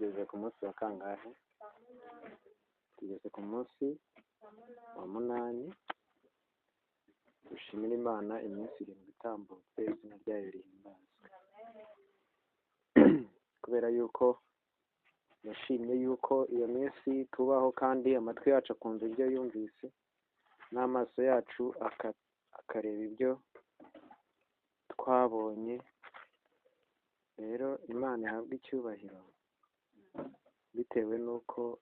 Tugeze ku munsi wa kangahe? Tugeze ku munsi wa 8. Dushimire Imana iminsi 7 itambutse, izina ryayo rihimbazwe. Kubera yuko yashimye yuko iyo minsi tubaho, kandi amatwi yacu akumva ibyo yumvise, n'amaso yacu akareba ibyo twabonye. Rero Imana ihabwe icyubahiro bitewe n'uko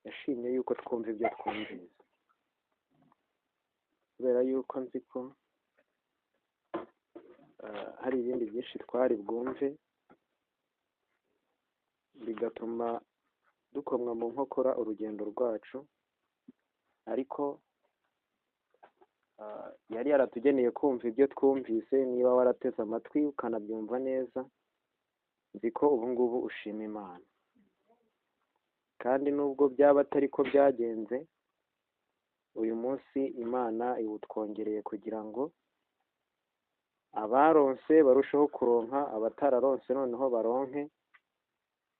yashimye yuko twumva ibyo twumvise. Kubera yuko nzi ko hari ibindi byinshi twari bwumve bigatuma dukomwa mu nkokora urugendo rwacu, ariko yari yaratugeneye kumva ibyo twumvise. Niba warateze amatwi ukanabyumva neza, nzi ko ubu ngubu ushima Imana. Kandi nubwo byaba atari ko byagenze, uyu munsi Imana iwutwongereye kugira ngo abaronse barusheho kuronka, abatararonse noneho baronke,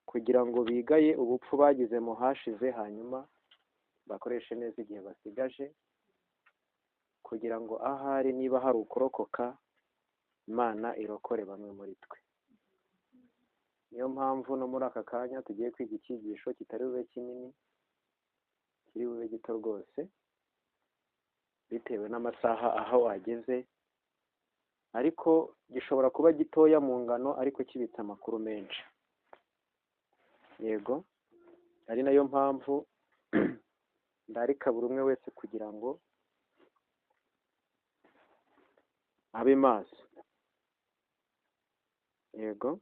kugira ngo bigaye ubupfu bagize mu hashize, hanyuma bakoreshe neza igihe basigaje, kugira ngo ahari niba hari ukurokoka, Imana irokore bamwe muri twe. Niyo mpamvu no muri aka kanya tugiye kwiga icyigisho kitari bube kinini, kiri bube gito rwose, bitewe n'amasaha aho ageze, ariko gishobora kuba gitoya mu ngano, ariko kibitse amakuru menshi. Yego, ari nayo mpamvu ndarika buri umwe wese kugira ngo abe maso. Yego,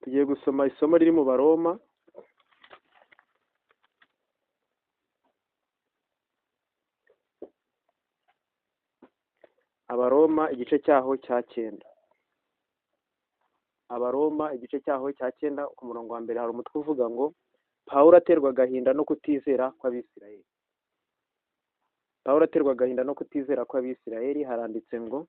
tugiye gusoma isomo riri mu Baroma, Abaroma igice cyaho cya 9. Abaroma igice cyaho cya 9 ku murongo wa mbere hari umutwe uvuga ngo Pawulo aterwa agahinda no kutizera kw'Abisirayeli. Pawulo aterwa agahinda no kutizera kw'Abisirayeli. Haranditse ngo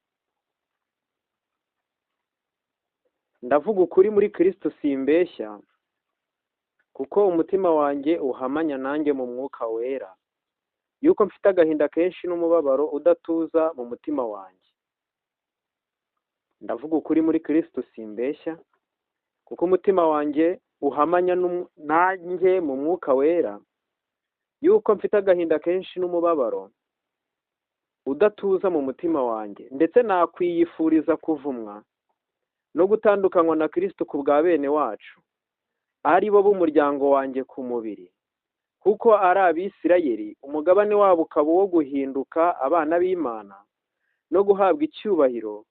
ndavuga ukuri muri Kristo simbeshya, kuko umutima wanjye uhamanya nanjye mu mwuka wera, yuko mfite agahinda kenshi n'umubabaro udatuza mu mutima wanjye. Ndavuga ukuri muri Kristo simbeshya, kuko umutima wanjye uhamanya nanjye mu mwuka wera, yuko mfite agahinda kenshi n'umubabaro udatuza mu mutima wanjye, ndetse nakwiyifuriza kuvumwa no gutandukanywa na Kristo ku bwa bene wacu, ari bo b'umuryango wanjye ku mubiri, kuko ari Abisirayeli, umugabane wabo ukaba uwo guhinduka abana b'Imana no guhabwa icyubahiro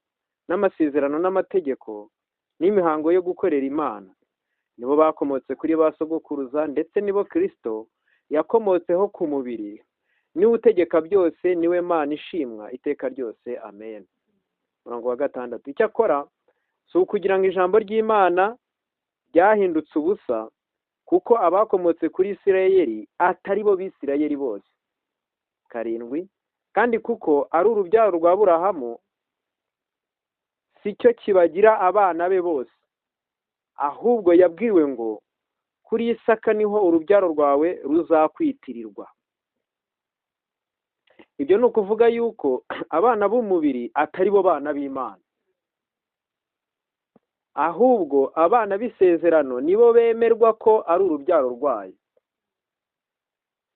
n'amasezerano n'amategeko n'imihango yo gukorera Imana. Nibo bakomotse kuri ba sogokuruza, ndetse nibo Kristo yakomotseho ku mubiri, niwe utegeka byose, niwe Mana ishimwa iteka ryose. Amen. Murongo wa 6. Icyakora si ukugira ngo ijambo ry'Imana ryahindutse ubusa, kuko abakomotse kuri Isirayeli atari bo Bisirayeli bose. 7. Kandi kuko ari urubyaro rwa Aburahamu, si cyo kibagira abana be bose, ahubwo yabwiwe ngo kuri Isaka niho urubyaro rwawe ruzakwitirirwa. Ibyo ni ukuvuga yuko abana b'umubiri atari bo bana b'Imana, ahubwo abana b'isezerano nibo bemerwa ko ari urubyaro rwayo.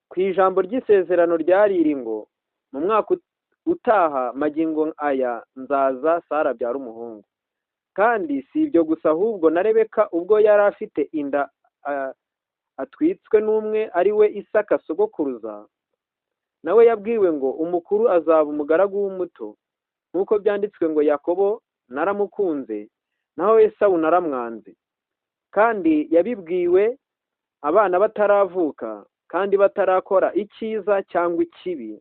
Ku ijambo ry'isezerano ryariri ngo mu mwaka utaha magingo aya nzaza Sara abyara umuhungu. Kandi si ibyo gusa, ahubwo na Rebeka ubwo yari afite inda atwitswe n'umwe ari we Isaka sogokuruza, nawe yabwiwe ngo umukuru azaba umugaragu w'umuto, nk'uko byanditswe ngo Yakobo naramukunze, naho Esawu naramwanze. Kandi yabibwiwe abana bataravuka kandi batarakora icyiza cyangwa ikibi,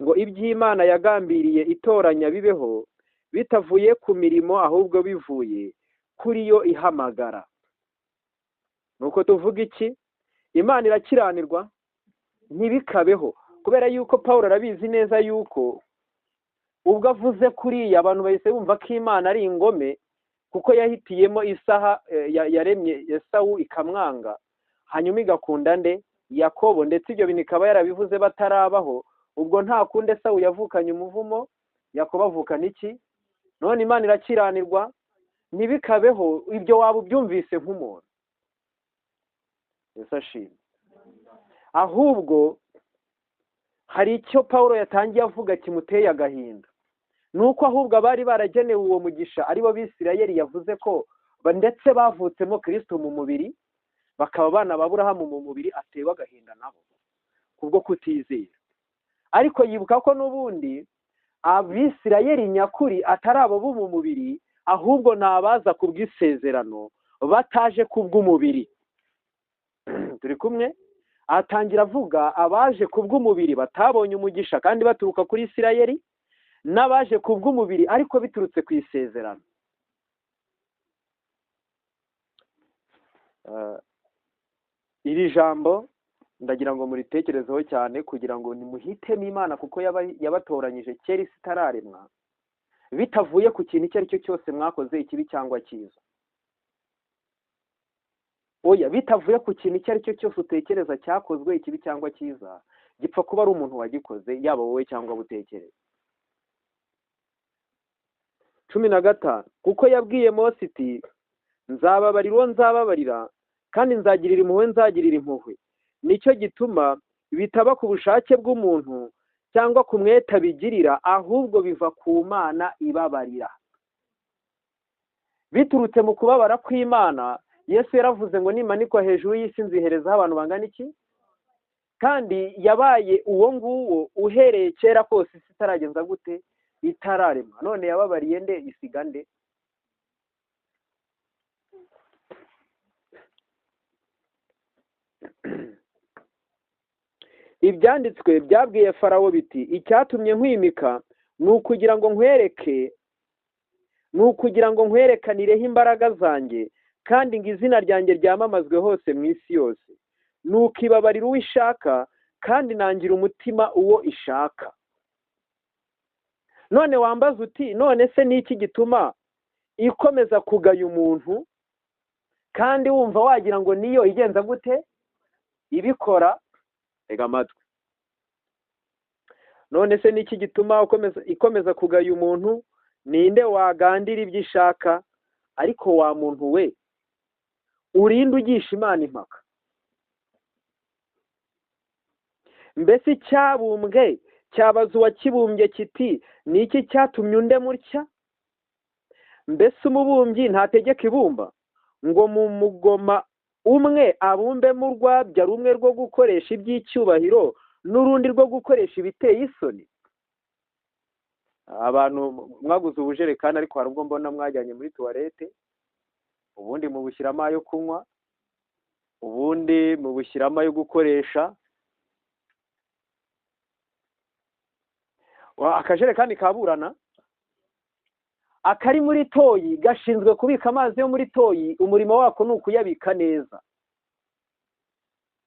ngo iby'Imana yagambiriye itoranya bibeho bitavuye ku mirimo, ahubwo bivuye kuri yo ihamagara. Nuko tuvuga iki? Imana irakiranirwa? Ntibikabeho. Kubera yuko Pawulo arabizi neza yuko Ubwo avuze kuriya abantu bahise bumva ko Imana ari ingome, kuko yahitiyemo isaha yaremye Esawu ikamwanga, hanyuma igakunda nde? Yakobo. Ndetse ibyo bintu ikaba yarabivuze batarabaho. Ubwo nta kundi, Esawu yavukanye umuvumo, Yakobo avukana iki? None Imana irakiranirwa? Ntibikabeho. Ibyo waba ubyumvise nk'umuntu. Yesu ashimwe. Ahubwo hari icyo Pawulo yatangiye avuga kimuteye agahinda, nuko ahubwo abari baragenewe uwo mugisha aribo Bisirayeli, yavuze ko ndetse bavutsemo Kristo mu mubiri, bakaba abana ba Aburahamu mu mubiri, atewe agahinda nabo kubwo kutizera. Ariko yibuka ko n'ubundi Abisirayeli nyakuri atari abo bo mu mubiri, ahubwo ni abaza kubw'isezerano bataje kubw'umubiri. Turi kumwe? Atangira avuga abaje kubw'umubiri batabonye umugisha kandi baturuka kuri Isirayeli, n'abaje kubw'umubiri ariko biturutse ku isezerano. Iri jambo ndagira ngo muritekerezeho cyane, kugira ngo nimuhitemo Imana, kuko yabatoranyije kera isi itararemwa, bitavuye ku kintu icyo ari cyo cyose mwakoze, ikibi cyangwa cyiza. Oya, bitavuye ku kintu icyo ari cyo cyose utekereza cyakozwe, ikibi cyangwa cyiza, gipfa kuba ari umuntu wagikoze, yaba wowe cyangwa utekereza. 15 Kuko yabwiye Mose iti, nzababarira uwo nzababarira, kandi nzagirira impuhwe nzagirira impuhwe. Nicyo gituma bitaba ku bushake bw'umuntu cyangwa ku mwete abigirira, ahubwo biva ku Mana ibabarira. Biturutse mu kubabara kw'Imana. Yesu yaravuze ngo nimanikwa hejuru y'isi nziherezaho abantu bangana iki? Kandi yabaye uwo nguwo uhereye kera kose isi itaragenza gute? Itararemwa. None yababariye nde? Isiga nde? Ibyanditswe byabwiye Farawo biti, icyatumye nkwimika ni ukugira ngo nkwereke, ni ukugira ngo nkwerekanireho imbaraga zanjye, kandi ngo izina ryanjye ryamamazwe hose mu isi yose. Nukibabarira uwo ishaka, kandi nangira umutima uwo ishaka. None wambaza uti, none se ni iki gituma ikomeza kugaya umuntu, kandi wumva wagira ngo niyo igenza gute ibikora? Tega amatwi. None se ni iki gituma ikomeza kugaya umuntu? Ninde wagandira ibyo ishaka? Ariko wa muntu we, urinde ugisha Imana impaka. Mbese icyabumbwe cyabaza uwakibumbye kiti, ni iki cyatumye unde mutya? Mbese umubumbyi ntategeka ibumba ngo mu mugoma umwe abumbemo urwabya rumwe rwo gukoresha iby'icyubahiro n'urundi rwo gukoresha ibiteye isoni? Abantu mwaguze ubujerekani, ariko hari ubwo mbona mwajyanye muri tuwarete, ubundi mubushyiramo ayo kunywa, ubundi mubushyiramo ayo gukoresha. Akajerekani kaburana. Akari muri toyi gashinzwe kubika amazi yo muri toyi, umurimo wako ni ukuyabika neza.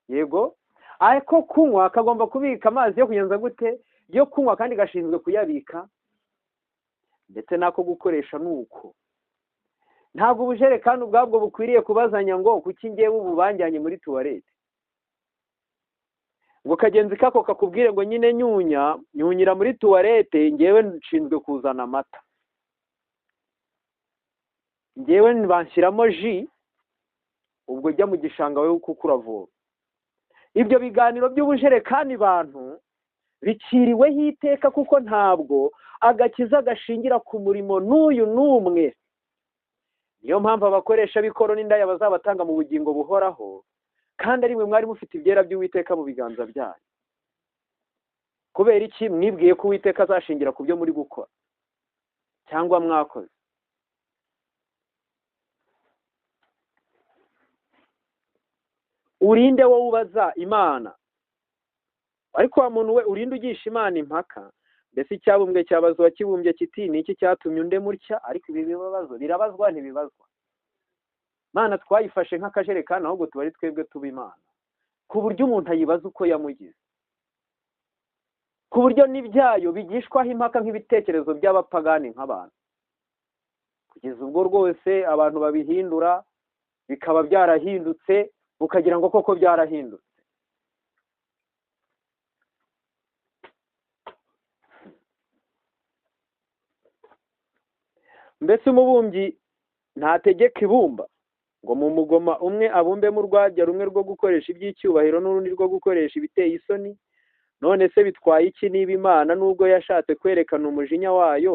Yego, ariko kunywa kagomba kubika amazi yo kugenza gute? Yo kunywa, kandi gashinzwe kuyabika, ndetse nako gukoresha nuko. Ntabwo ubujerekani ubwabwo bukwiriye kubazanya ngo kuki ngewe ubu banjyanye muri tuwarete, ngo kagenzi kako kakubwire ngo nyine nyunyira muri tuwarete, ngewe nshinzwe kuzana amata, ngewe banshyiramo ji, ubwo jya mu gishanga wewe kuko uravoma. Ibyo biganiro by'ubujerekani bantu bikiriweho iteka, kuko ntabwo agakiza gashingira ku murimo n'uyu n'umwe. Niyo mpamvu abakoresha b'ikoro n'indaya bazabatanga mu bugingo buhoraho, kandi ari mwe mwari mufite ibyera by'Uwiteka mu biganza byanyu. Kubera iki mwibwiye ko Uwiteka azashingira ku byo muri gukora cyangwa mwakoze? Urinde wowe ubaza Imana. Ariko wa muntu we, urinde ugisha Imana impaka. Mbese icyabumbwe cyabaza uwakibumbye kiti, ni iki cyatumye unde mutya? Ariko ibi bibazo birabazwa ntibibazwa. Imana twayifashe nk'akajerekani, ahubwo tuba ari twebwe tuba Imana, ku buryo umuntu ayibaza uko yamugize. ku buryo n'ibyayo bigishwaho impaka nk'ibitekerezo by'abapagani nk'abantu, kugeza ubwo rwose abantu babihindura bikaba byarahindutse, ukagira ngo koko byarahindutse. Mbese umubumbyi ntategeka ibumba ngo mu mugoma umwe abumbemo urwabya rumwe rwo gukoresha iby'icyubahiro n'urundi rwo gukoresha ibiteye isoni? None se bitwaye iki niba Imana, nubwo yashatse kwerekana umujinya wayo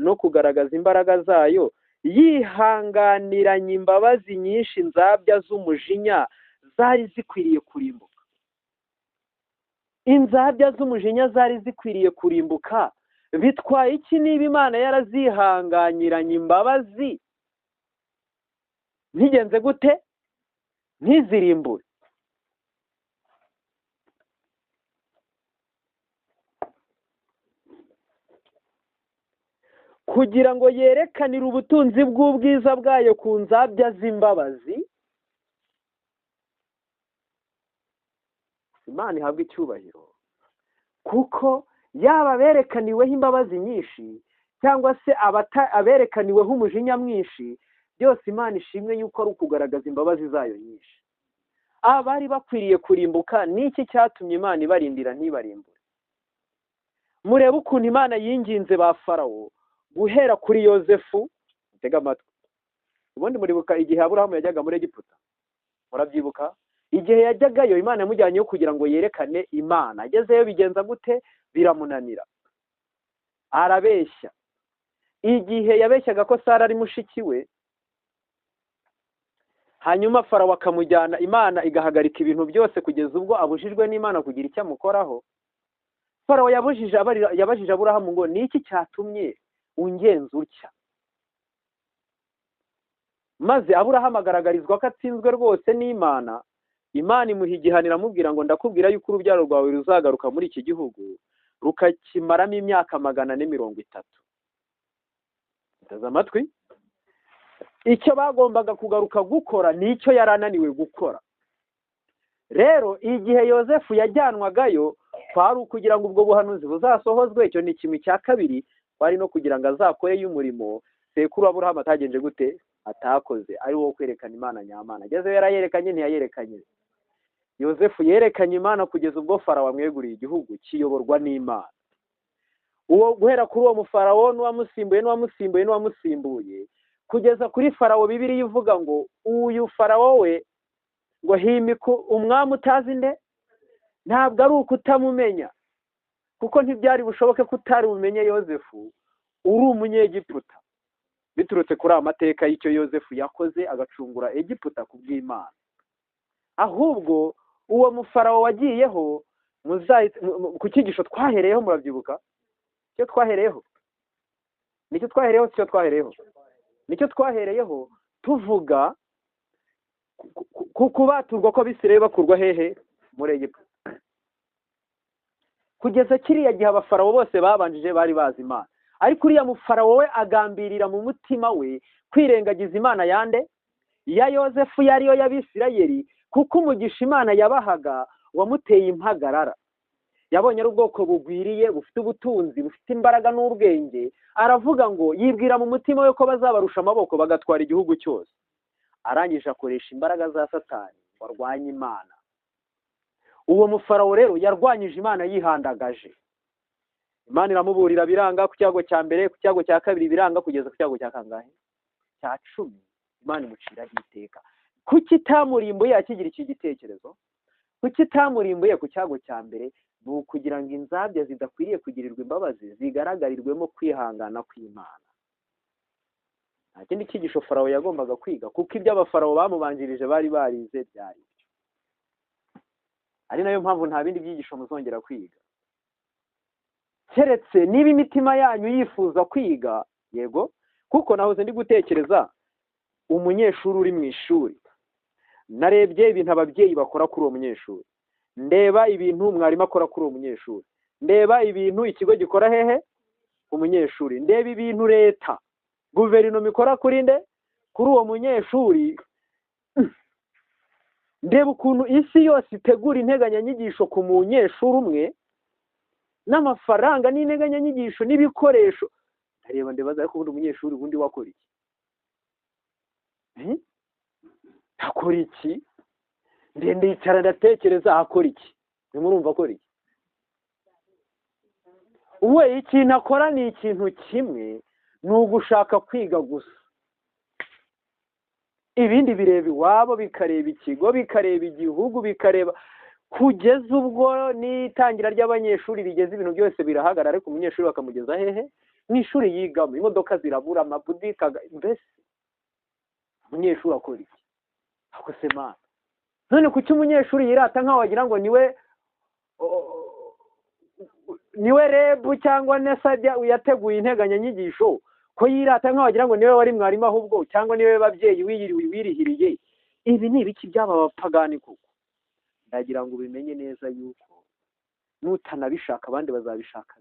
no kugaragaza imbaraga zayo, yihanganiranye imbabazi nyinshi inzabya z'umujinya zari zikwiriye kurimbuka? Inzabya z'umujinya zari zikwiriye kurimbuka, bitwaye iki niba Imana yarazihanganyiranye imbabazi ntigenze gute? Ntizirimbure. Kugira ngo yerekanire ubutunzi bw'ubwiza bwayo ku nzabya z'imbabazi. Imana ihabwa icyubahiro, kuko yaba aberekaniweho imbabazi nyinshi cyangwa se aberekaniweho umujinya mwinshi, byose Imana ishimwe yuko ari ukugaragaza imbabazi zayo nyinshi. Abari bakwiriye kurimbuka, n'iki cyatumye Imana ibarindira ntibarimbure? Murebe ukuntu Imana yinginze ba Farawo guhera kuri Yozefu. Tega amatwi. Ubundi muribuka igihe Aburahamu yajyaga muri Egiputa? Murabyibuka? Igihe yajyagayo Imana yamujyanyeyo kugira ngo yerekane Imana. Agezeyo bigenza gute? Biramunanira, arabeshya. Igihe yabeshyaga ko Sara ari mushiki we, hanyuma Farawo akamujyana, Imana igahagarika ibintu byose kugeza ubwo abujijwe n'Imana kugira icyo amukoraho. Farawo yabajije Aburahamu ngo ni iki cyatumye ungenza utya? Maze Aburahamu agaragarizwa ko atsinzwe rwose n'Imana. Imana imuha igihano, iramubwira ngo ndakubwira yuko urubyaro rwawe ruzagaruka muri iki gihugu rukakimaramo imyaka 430. Muteze amatwi. Icyo bagombaga kugaruka gukora nicyo yari ananiwe gukora. Rero igihe Yozefu yajyanwagayo kwari ukugira ngo ubwo buhanuzi buzasohozwe. Icyo ni kimwe. Cya kabiri kwari no kugira ngo azakore y'umurimo sekuru Aburahamu atagenje gute? Atakoze, ari wo kwerekana Imana nyamana. Agezeyo yarayerekanye, ntiyayerekanye. Yozefu yerekanye Imana kugeza ubwo Farawo amweguriye igihugu kiyoborwa n'Imana. Uwo guhera kuri uwo mufarawo n'uwamusimbuye n'uwamusimbuye n'uwamusimbuye kugeza kuri Farawo, Bibiliya ivuga ngo uyu Farawo we ngo himika umwami utazi nde. Ntabwo ari ukutamumenya, kuko ntibyari bushoboke ko utari bumenye Yozefu uri umunyegiputa, biturutse kuri amateka y'icyo Yozefu yakoze agacungura Egiputa ku bw'Imana. Ahubwo uwo mufarawo wagiyeho, ku cyigisho twahereyeho, murabyibuka icyo twahereyeho? Nicyo twahereyeho, icyo twahereyeho nicyo twahereyeho tuvuga ku kubaturwa kw'Abisirayeli bakurwa hehe? Muri Egiputa. Kugeza kiriya gihe abafarawo bose babanjije bari bazi Imana, ariko uriya mufarawo we agambirira mu mutima we kwirengagiza Imana yande? Ya Yozefu yariyo y'Abisirayeli, kuko umugisha Imana yabahaga wamuteye impagarara. Yabonye ari ubwoko bugwiriye, bufite ubutunzi, bufite imbaraga n'ubwenge, aravuga ngo yibwira mu mutima we ko bazabarusha amaboko bagatwara igihugu cyose. Arangije akoresha imbaraga za Satani barwanya Imana. Uwo mufarawo rero yarwanyije Imana yihandagaje. Imana iramuburira biranga ku cyago cya mbere, ku cyago cya kabiri biranga, kugeza ku cyago cya kangahe? Cya 10. Imana imuciraho iteka. Kuki itamurimbuye akigira iki gitekerezo? Kuki itamurimbuye ku cyago cya mbere? Ni ukugira ngo inzabya zidakwiriye kugirirwa imbabazi zigaragarirwemo kwihangana kw'Imana. Nta kindi cyigisho Farawo yagombaga kwiga, kuko ibyo abafarawo bamubanjirije bari barize byari ibyo. Ari nayo mpamvu nta bindi byigisho muzongera kwiga, keretse niba imitima yanyu yifuza kwiga. Yego, kuko nahoze ndi gutekereza umunyeshuri uri mu ishuri, narebye ibintu ababyeyi bakora kuri uwo munyeshuri, ndeba ibintu mwarimu akora kuri uwo munyeshuri, ndeba ibintu ikigo gikora hehe umunyeshuri, ndeba ibintu leta guverinoma ikora kuri nde? Kuri uwo munyeshuri, ndeba ukuntu isi yose itegura integanyanyigisho ku munyeshuri umwe. N'amafaranga n'integanyanyigisho n'ibikoresho. Ndareba ndabaza, ariko ubundi umunyeshuri ubundi wakora iki? Akora iki? Ndicara ndatekereza, akora iki? Nimurumva akora iki? We ikintu akora ni ikintu kimwe, ni ugushaka kwiga gusa. Ibindi bireba iwabo, bikareba ikigo, bikareba igihugu, bikareba kugeza ubwo n'itangira ry'abanyeshuri rigeze, ibintu byose birahagarara, ariko umunyeshuri bakamugeza hehe? Mu ishuri yigamo. Imodoka zirabura, amabudika, mbese umunyeshuri akora iki? Ako se mana, none kuki umunyeshuri yirata nkaho wagira ngo niwe rebu cyangwa nesajya uyateguye integanyanyigisho, ko yirata nkaho wagira ngo niwe wari mwarimu ahubwo, cyangwa niwe babyeyi wirihiriye? Ibi ni ibiki by'aba bapagani koko? Ndagira ngo ubimenye neza yuko nutanabishaka abandi bazabishaka.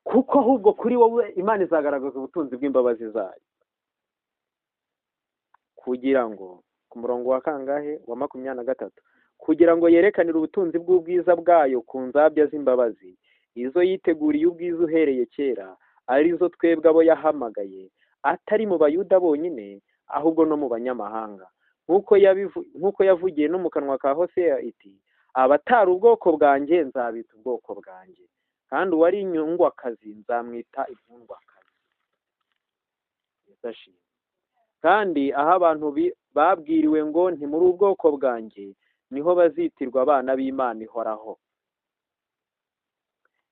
Kuko ahubwo kuri wowe Imana izagaragaza ubutunzi bw'imbabazi zayo. Kugira ngo ku murongo wa kangahe wa 23, kugira ngo yerekanire ubutunzi bw'ubwiza bwayo ku nzabya z'imbabazi, izo yiteguriye ubwiza uhereye kera, arizo twebwe abo yahamagaye, atari mu Bayuda bonyine ahubwo no mu banyamahanga, nk'uko yavugiye no mu kanwa ka Hoseya iti, abatari ubwoko bwanjye nzabita ubwoko bwanjye, kandi uwari inyungwakazi nzamwita inkundwakazi. Kandi aho abantu babwiriwe ngo ntimuri ubwoko bwanjye, niho bazitirwa abana b'Imana ihoraho.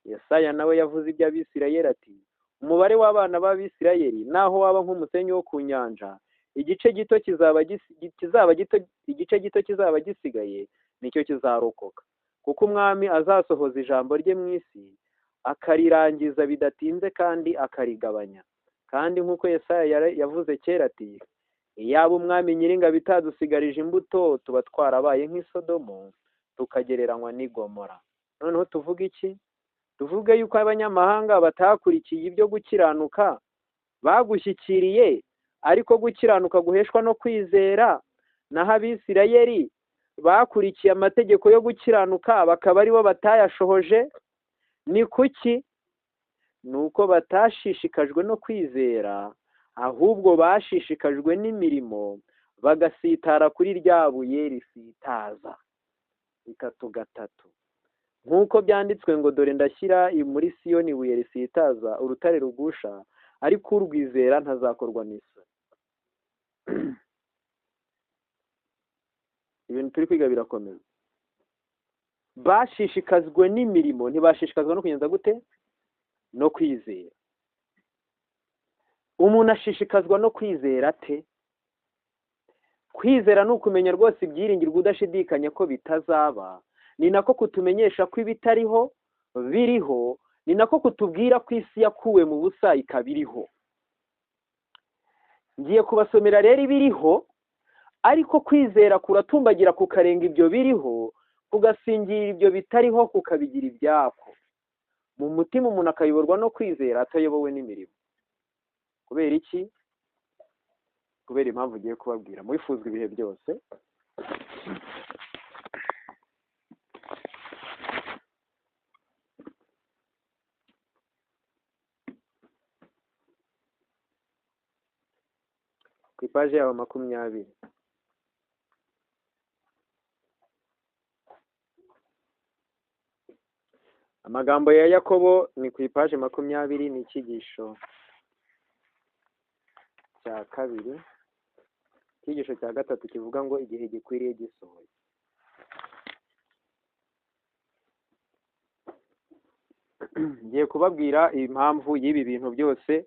Yesaya nawe yavuze iby'Abisirayeli ati, umubare w'abana b'Abisirayeli naho waba nk'umusenyi wo ku nyanja, igice gito kizaba gito kizaba gisigaye nicyo kizarokoka. Kuko umwami azasohoza ijambo rye mu isi, akarirangiza bidatinze kandi akarigabanya. Kandi nk'uko Yesaya yavuze kera ati, iyaba umwami Nyiringabo itadusigarije imbuto, tuba twarabaye nk'isodomo, tukagereranywa n'Igomora. Noneho tuvuge iki? Tuvuge yuko abanyamahanga batakurikiye ibyo gukiranuka bagushyikiriye, ariko gukiranuka guheshwa no kwizera, naho Abisirayeli bakurikiye amategeko yo gukiranuka bakaba aribo batayashohoje. Ni kuki? Nuko batashishikajwe no kwizera, ahubwo bashishikajwe n'imirimo, bagasitara kuri rya buye risitaza. 3:3. Nk'uko byanditswe ngo, dore ndashyira muri Siyoni ibuye risitaza, urutare rugusha, ariko urwizera ntazakorwa n'isoni. Ibintu turi kwiga birakomeza. Bashishikazwe n'imirimo, ntibashishikazwa no kugenza gute? No kwizera. Umuntu ashishikazwa no kwizera ate? Kwizera ni ukumenya rwose ibyiringirwa udashidikanya ko bitazaba, ni nako kutumenyesha ko ibitariho biriho, ni nako kutubwira ko isi yakuwe mu busa ikaba iriho. Ngiye kubasomera rero ibiriho, ariko kwizera kuratumbagira kukarenga ibyo biriho, kugasingira ibyo bitariho, kukabigira ibyako. Mu mutima umuntu akayoborwa no kwizera atayobowe n'imirimo. Kubera iki? Kubera impamvu ugiye kubabwira. Mwifuzwa ibihe byose. Ku ipaji yawe 20. Amagambo ya Yakobo ni ku ipaji 20, ni icyigisho cya kabiri. Icyigisho cya gatatu kivuga ngo igihe gikwiriye gisohoye. Ngiye kubabwira impamvu y'ibi bintu byose,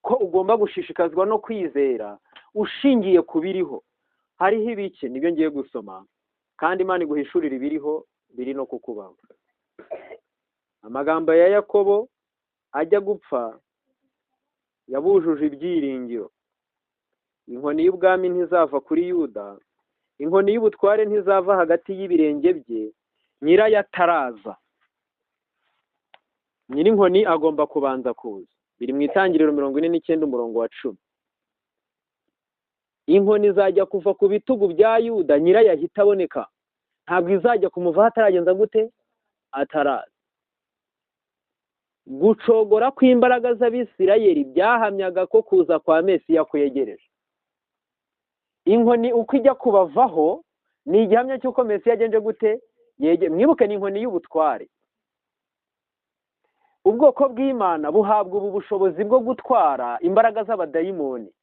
ko ugomba gushishikazwa no kwizera ushingiye ku biriho. Hariho ibiki, nibyo ngiye gusoma, kandi Imana iguhishurira ibiriho biri no kukubaho. Amagambo ya Yakobo ajya gupfa yabujuje ibyiringiro. Inkoni y'ubwami ntizava kuri Yuda, inkoni y'ubutware ntizava hagati y'ibirenge bye, nyirayo ataraza. Nyirinkoni agomba kubanza kuza. Biri mu Itangiriro 49 umurongo wa 10. Inkoni izajya kuva ku bitugu bya Yuda, nyirayo ahita aboneka. Ntabwo izajya kumuvaho ataragenza gute? Ataraza. Gucogora kw'imbaraga z'Abisirayeli byahamyaga ko kuza kwa Mesiya kwegereje. Inkoni uko ijya kubavaho ni igihamya cy'uko Mesiya agenje gute? Mwibuke ni inkoni y'ubutware. Ubwoko bw'Imana buhabwa ubu bushobozi bwo gutwara imbaraga z'abadayimoni,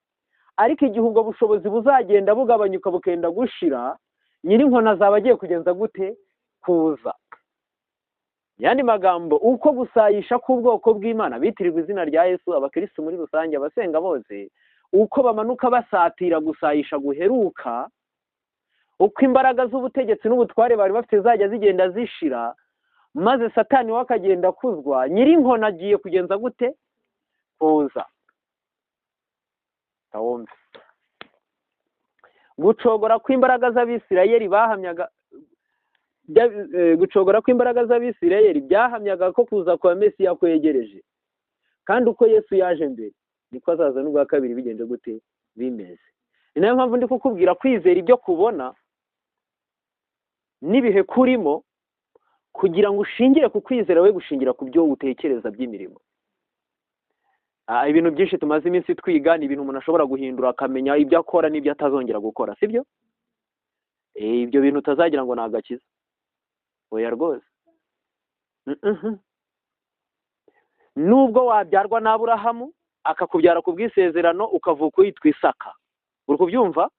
ariko igihe ubwo bushobozi buzagenda bugabanyuka bukenda gushira, nyir'inkoni azaba agiye kugenza gute? Kuza. Yandi magambo, uko gusayisha k'ubwoko bw'Imana bitirirwa izina rya Yesu, abakristo muri rusange, abasenga bose, uko bamanuka basatira gusayisha guheruka, uko imbaraga z'ubutegetsi n'ubutware bari bafite zajya zigenda zishira, maze Satani we akagenda akuzwa, nyir'inkoni agiye kugenza gute? Kuza. Tawumve. Gucogora kw'imbaraga z'Abisirayeli bahamyaga, gucogora kw'imbaraga z'Abisirayeli byahamyaga ko kuza kwa Mesiya kwegereje. Kandi uko Yesu yaje mbere niko azaza n'ubwa kabiri bigenje gute? Bimeze. Ni nayo mpamvu ndi kukubwira kwizera ibyo kubona n'ibihe kurimo, kugira ngo ushingire ku kwizera we gushingira ku byo utekereza by'imirimo. Ibintu byinshi tumaze iminsi twiga ni ibintu umuntu ashobora guhindura akamenya ibyo akora n'ibyo atazongera gukora, sibyo? Ibyo bintu utazagira ngo ni agakiza. Oya rwose. Nubwo wabyarwa na Aburahamu akakubyara ku bw'isezerano ukavuka witwa Isaka, uri kubyumva?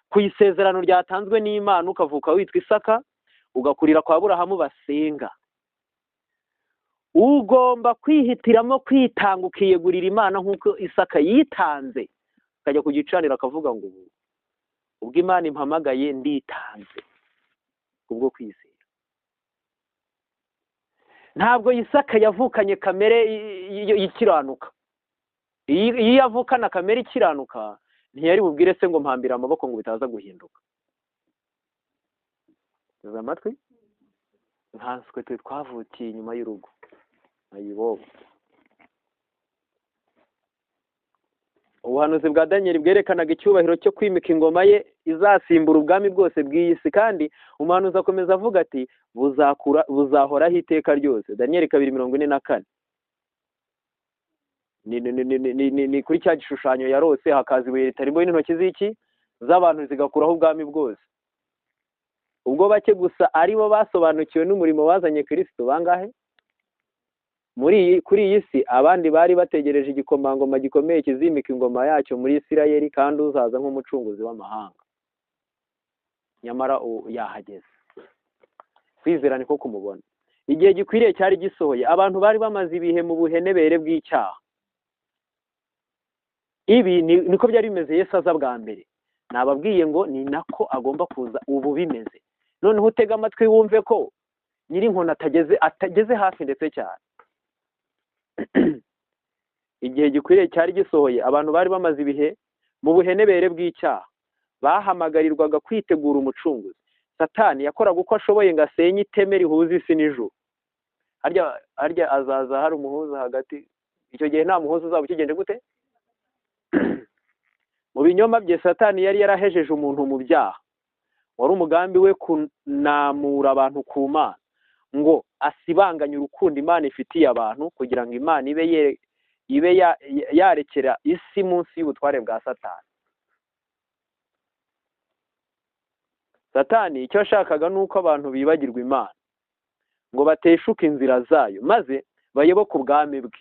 Ku isezerano ryatanzwe n'Imana ukavuka witwa Isaka, ugakurira kwa Aburahamu basenga. Ugomba kwihitiramo kwitanga ukiyegurira Imana nk'uko Isaka yitanze, akajya ku gicaniro akavuga ngo ubwo Imana impamagaye nditanze kubwo kwizera. Ntabwo Isaka yavukanye kamere ikiranuka. Iyo yavukana kamere ikiranuka ntiyari bubwire se ngo mpambira amaboko ngo bitaza guhinduka. Teze amatwi? Nkanswe twe twavukiye inyuma y'urugo. Ayibobo. Ubuhanuzi bwa Daniel bwerekanaga icyubahiro cyo kwimika ingoma ye izasimbura ubwami bwose bw'iyi si, kandi umuhanuzi akomeza avuga ati buzakura buzahoraho iteka ryose. Daniel 2:44. Ni kuri cya gishushanyo yarose hakaza ibuye ritarimo n'intoki z'iki z'abantu zigakuraho ubwami bwose. Ubwo bake gusa aribo basobanukiwe n'umurimo wazanye Kristo bangahe muri kuri iyi si, abandi bari bategereje igikomangoma gikomeye kizimika ingoma yacyo muri Isirayeli kandi uzaza nk'umucunguzi w'amahanga. Nyamara yahageze. Kwizera niko kumubona. Igihe gikwiriye cyari gisohoye, abantu bari bamaze ibihe mu buhenebere bw'icyaha. Ibi niko byari bimeze Yesu aza bwa mbere. Nababwiye ngo ni nako agomba kuza ubu bimeze. Noneho utega amatwi wumve ko nyir'inkoni atageze hafi ndetse cyane. Igihe gikwiriye cyari gisohoye, abantu bari bamaze ibihe mu buhenebere bw'icyaha, bahamagarirwaga kwitegura umucunguzi. Satani yakoraga uko ashoboye ngo asenye iteme rihuza isi n'ijuru. Harya azaza hari umuhuza hagati, icyo gihe nta muhuza uzaba ukigende gute? Mu binyoma bye Satani yari yarahejeje umuntu mu byaha. Wari umugambi we kunamura abantu ku Mana, ngo asibanganye urukundo Imana ifitiye abantu, kugira ngo Imana ibe yarekera isi munsi y'ubutware bwa Satani. Satani icyo yashakaga nuko abantu bibagirwa Imana, ngo bateshuke inzira zayo maze bayoboke ubwami bwe.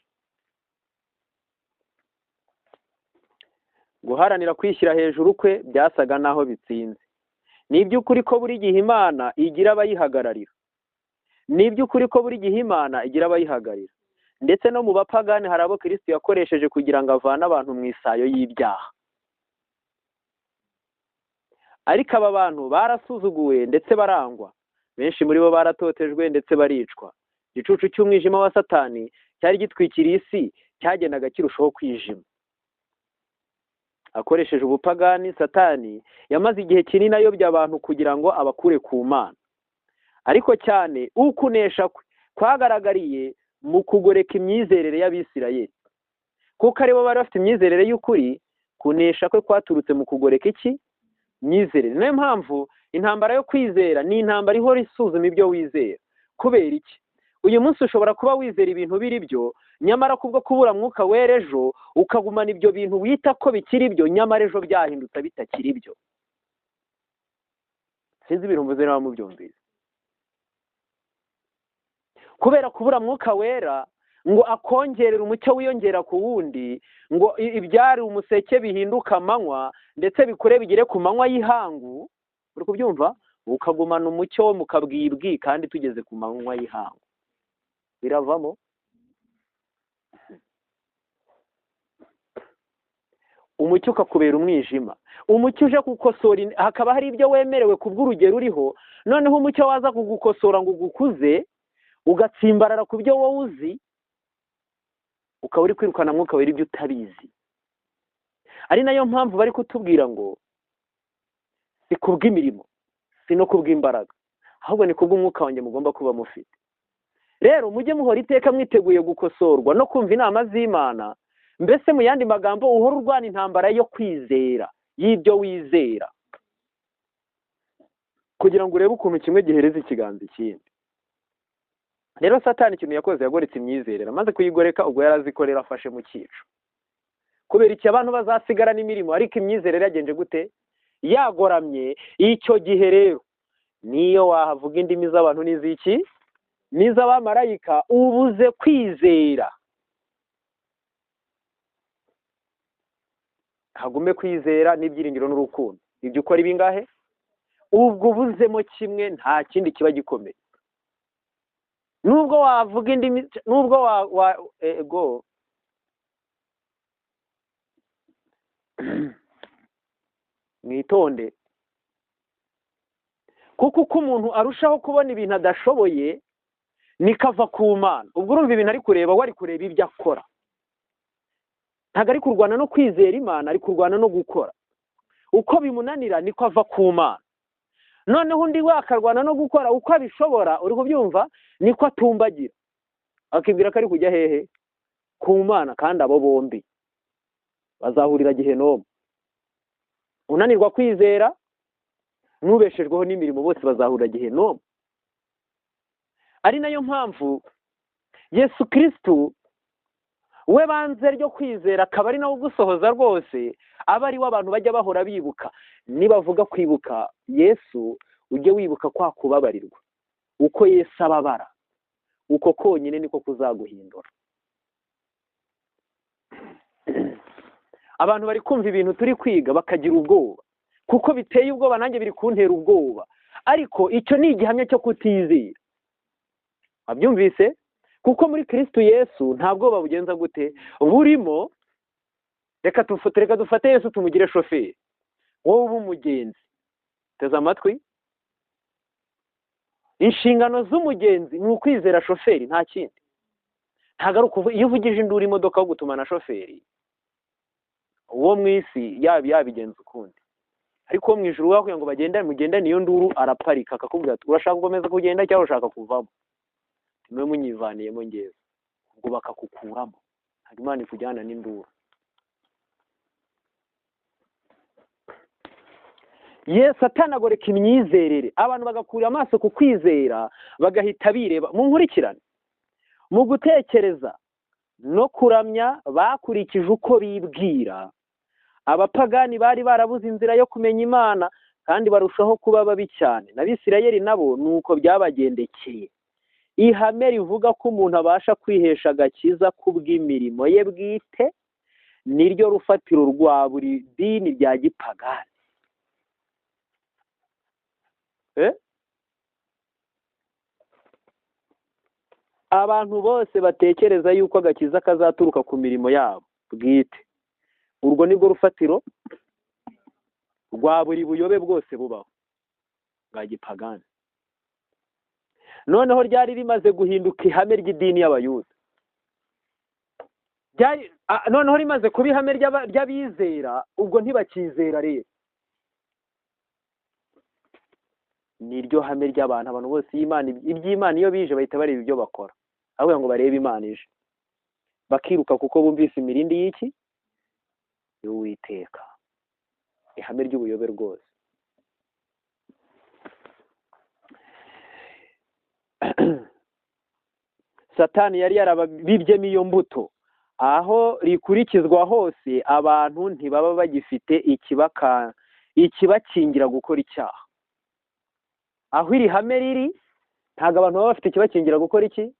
Guharanira kwishyira hejuru kwe byasaga naho bitsinze. Ni iby'ukuri ko buri gihe Imana igira abayihagararira. Ni iby'ukuri ko buri gihe Imana igira abayihagararira. Ndetse no mu bapagani hari abo Kristo yakoresheje kugira ngo avane abantu mu isayo y'ibyaha. Ariko aba bantu barasuzuguwe ndetse barangwa. Benshi muri bo baratotejwe ndetse baricwa. Igicucu cy'umwijima wa Satani cyari gitwikiriye isi cyagendaga kirushaho kwijima. Akoresheje ubupagani, Satani yamaze igihe kinini ayobya abantu kugira ngo abakure ku Mana. Ariko cyane ukunesha kwe kwagaragariye mu kugoreka imyizerere y'Abisirayeli. Kuko aribo bari bafite imyizerere y'ukuri, kunesha kwe kwaturutse mu kugoreka iki? Myizerere. Niyo mpamvu Intambara yo kwizera ni intambara ihora isuzuma ibyo wizera. Kubera iki? Uyu munsi ushobora kuba wizera ibintu biri byo, nyamara kubwo kubura Mwuka Wera ejo ukagumana ibyo bintu wita ko bikiri byo, nyamara ejo byahindutse bitakiri byo. Sinzi ibintu mvuze niba mubyumvise. Kubera kubura Mwuka Wera ngo akongerera umucyo wiyongera ku wundi, ngo ibyari umuseke bihinduka amanywa, ndetse bikure bigere ku manywa y'ihangu. Uri kubyumva? Ukagumana umucyo wo mu kabwibwi kandi tugeze ku manywa y'ihangu. Biravamo. Umucyo ukakubera umwijima. Umucyo uje gukosora, hakaba hari ibyo wemerewe kubw'urugero uriho, noneho umucyo waza kugukosora ngo ugukuze, ugatsimbarara ku byo wowe uzi, ukaba uri kwirukana Mwuka Wera ibyo utabizi. Ari nayo mpamvu bari kutubwira ngo si kubw'imirimo, si no kubw'imbaraga, ahubwo ni kubw'umwuka wanjye mugomba kuba mufite. Rero mujye muhora iteka mwiteguye gukosorwa no kumva inama z'Imana. Mbese mu yandi magambo, uhora urwana intambara yo kwizera, y'ibyo wizera, kugira ngo urebe ukuntu kimwe gihereza ikiganza ikindi. Rero Satani ikintu yakoze, yagoretse imyizerere. Amaze kuyigoreka, ubwo yarazikorera afashe mu cyico. Kubera iki? Abantu bazasigara n'imirimo, ariko imyizerere yagenje gute? Yagoramye. Icyo gihe rero niyo wahavuga indimi z'abantu n'iziki n'iz'abamarayika, ubuze kwizera. Hagume kwizera n'ibyiringiro n'urukundo. Ibyo ukora ibingahe? Ubwo ubuzemo kimwe, nta kindi kiba gikomeye. Nubwo wavuga indimi, nubwo wa ego mwitonde, kuko uko umuntu arushaho kubona ibintu adashoboye nikava ku Mana. Ubwo urumva ibintu ari kureba, we ari kureba ibyo akora. Ntabwo ari kurwana no kwizera Imana, ari kurwana no gukora. Uko bimunanira niko ava ku Mana. Noneho undi we akarwana no gukora uko abishobora, uri kubyumva, niko atumbagira, akibwira ko ari kujya hehe? Ku Mana. Kandi abo bombi bazahurira Gehinomu. Unanirwa kwizera n'ubeshejweho n'imirimo, bose bazahurira Gehinomu. Ari nayo mpamvu Yesu Kristo we banze ryo kwizera, akaba ari nawe ugusohoza rwose, aba ari we abantu bajya bahora bibuka. Nibavuga kwibuka Yesu, ujye wibuka kwa kubabarirwa. Uko Yesu ababara, uko konyine niko kuzaguhindura. Abantu bari kumva ibintu turi kwiga bakagira ubwoba, kuko biteye ubwoba, nanjye biri kuntera ubwoba. Ariko icyo ni igihamya cyo kutizera. Wabyumvise? Kuko muri Kristo Yesu nta bwoba bugenza gute burimo. Reka dufate Yesu tumugire shoferi, wowe ube umugenzi. Teze amatwi. Inshingano z'umugenzi ni ukwizera shoferi, nta kindi. Ntabwo ari ukuvuga iyo uvugije induru imodoka yo gutuma na shoferi, uwo mu isi yabigenza ukundi. Ariko uwo mu ijuru wakuye ngo bagendane, mugendane iyo nduru, araparika akakubwira ati urashaka gukomeza kugenda cyangwa urashaka kuvamo? Mwe munyivaniyemo ngewe. Ubwo bakakukuramo. Ntabwo Imana ikujyana n'induru. Yesu atanagoreka imyizerere, abantu bagakura amaso ku kwizera, bagahita bireba. Mu nkurikirane, mu gutekereza no kuramya bakurikije uko bibwira. Abapagani bari barabuze inzira yo kumenya Imana, kandi barushaho kuba babi cyane. N'Abisirayeli nabo nuko byabagendekeye. Ihame rivuga ko umuntu abasha kwihesha agakiza kubw'imirimo ye bwite niryo rufatiro rwa buri dini rya gipagani. Abantu bose batekereza yuko agakiza kazaturuka ku mirimo yabo bwite, urwo nirwo rufatiro rwa buri buyobe bwose bubaho bwa gipagani. Noneho ryari rimaze guhinduka ihame ry'idini y'Abayuda. Noneho rimaze kuba ihame ry'abizera, ubwo ntibakizera rero. Niryo hame ry'abantu, abantu bose Imana, iby'Imana iyo bije bahita bareba ibyo bakora, ahubwo ngo barebe Imana ije, bakiruka kuko bumvise imirindi y'iki y'Uwiteka. Ihame ry'ubuyobe rwose. Satani yari yarabibyemo iyo mbuto. Aho rikurikizwa hose abantu ntibaba bagifite ikibakingira gukora icyaha. Aho iri hame riri ntabwo abantu baba bafite ikibakingira gukora iki?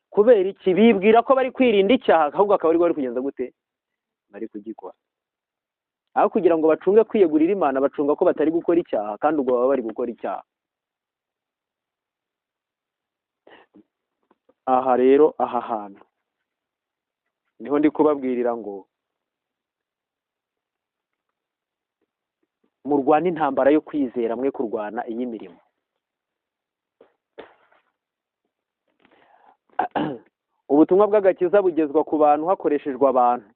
Kubera iki? Bibwira ko bari kwirinda icyaha, ahubwo akaba ari bari kugenza gute? Bari kugikora. Aho kugira ngo bacunge kwiyegurira Imana, bacunga ko batari gukora icyaha, kandi ubwo baba bari gukora icyaha. Aha rero, aha hantu niho ndi kubabwirira ngo murwane intambara yo kwizera, mwe kurwana iy'imirimo. Ubutumwa bw'agakiza bugezwa ku bantu hakoreshejwe abantu,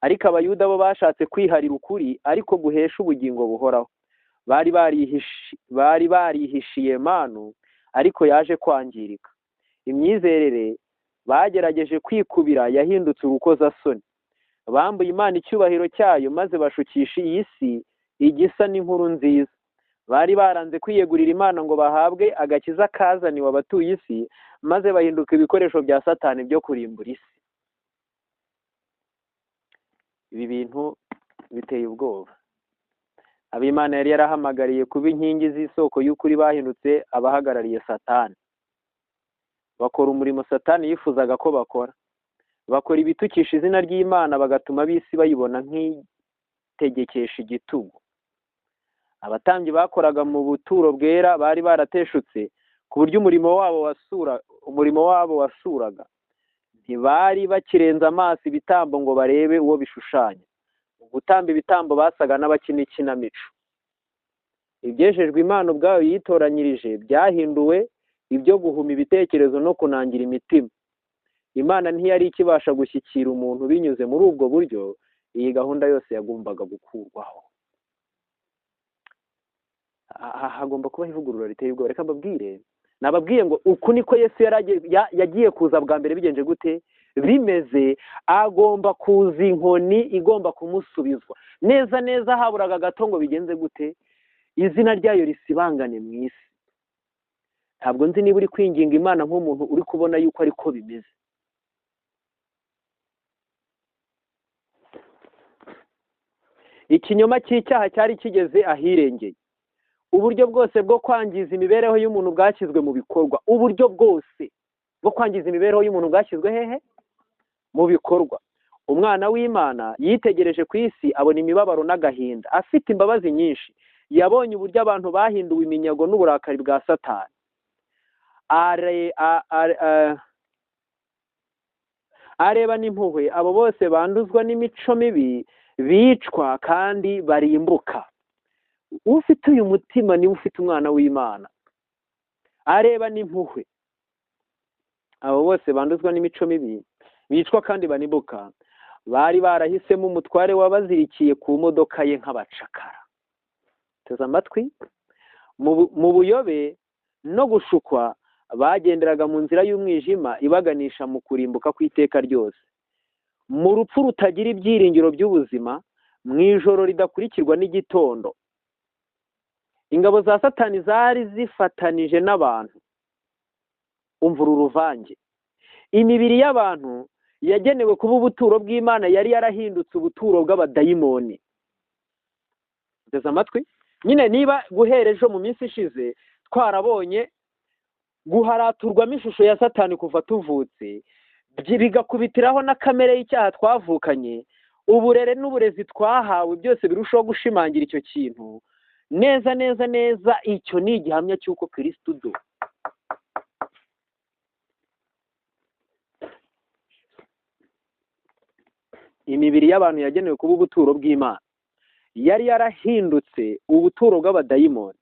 ariko Abayuda bo bashatse kwiharira ukuri ariko guhesha ubugingo buhoraho. Bari barihishiye manu, ariko yaje kwangirika. Imyizerere bagerageje kwikubira yahindutse urukozasoni. Bambuye Imana icyubahiro cyayo, maze bashukisha iyi si igisa n'inkuru nziza. Bari baranze kwiyegurira Imana ngo bahabwe agakiza kazaniwe abatuye isi, maze bahinduka ibikoresho bya Satani byo kurimbura isi. Ibi bintu biteye ubwoba. Ab'Imana yari yarahamagariye kuba inkingi z'isoko y'ukuri bahindutse abahagarariye Satani. Bakora umurimo Satani yifuzaga ko bakora. Bakora ibitukisha izina ry'Imana, bagatuma ab'isi bayibona nk'itegekesha igitugu. Abatambyi bakoraga mu buturo bwera bari barateshutse ku buryo umurimo wabo wasuraga. Ntibari bakirenza amaso ibitambo ngo barebe uwo bishushanya. Gutamba ibitambo basaga n'abakina ikinamico. Ibyejejwe Imana ubwayo yitoranyirije byahinduwe ibyo guhuma ibitekerezo no kunangira imitima. Imana ntiyari ikibasha gushyikira umuntu binyuze muri ubwo buryo. Iyi gahunda yose yagombaga gukurwaho. Hagomba kuba ivugurura riteye ubwoba. Reka mbabwire, nababwiye ngo uku niko Yesu yagiye kuza bwa mbere bigenje gute? Bimeze. Agomba kuza inkoni igomba kumusubizwa neza neza. Haburaga gato ngo bigenze gute? Izina ryayo risibangane mu isi. Ntabwo nzi niba uri kwinginga Imana nk'umuntu uri kubona yuko ariko bimeze. Ikinyoma cy'icyaha cyari kigeze ahirengeye. Uburyo bwose bwo kwangiza imibereho y'umuntu bwashyizwe mu bikorwa. Uburyo bwose bwo kwangiza imibereho y'umuntu bwashyizwe hehe? Mu bikorwa. Umwana w'Imana yitegereje ku isi abona imibabaro n'agahinda. Afite imbabazi nyinshi, yabonye uburyo abantu bahinduwe iminyago n'uburakari bwa Satani. Areba n'impuhwe abo bose banduzwa n'imico mibi, bicwa kandi barimbuka. Ufite uyu mutima niwe ufite umwana w'Imana. Areba n'impuhwe abo bose banduzwa n'imico mibi, bicwa kandi barimbuka. Bari barahisemo umutware wabazirikiye ku modoka ye nk'abacakara. Teze amatwi. Mu buyobe no gushukwa bagenderaga mu nzira y'umwijima ibaganisha mu kurimbuka kw'iteka ryose. Mu rupfu rutagira ibyiringiro by'ubuzima, mu ijoro ridakurikirwa n'igitondo. Ingabo za Satani zari zifatanije n'abantu. Umva uru ruvange. Imibiri y'abantu yagenewe kuba ubuturo bw'Imana yari yarahindutse ubuturo bw'abadayimoni. Teze amatwi. Nyine niba guhera ejo mu minsi ishize twarabonye guharaturwamo ishusho ya Satani kuva tuvutse, bigakubitiraho na kamere y'icyaha twavukanye, uburere n'uburezi twahawe byose birushaho gushimangira icyo kintu neza neza neza. Icyo ni igihamya cy'uko Kristo do imibiri y'abantu yagenewe kuba ubuturo bw'Imana yari yarahindutse ubuturo bw'abadayimoni.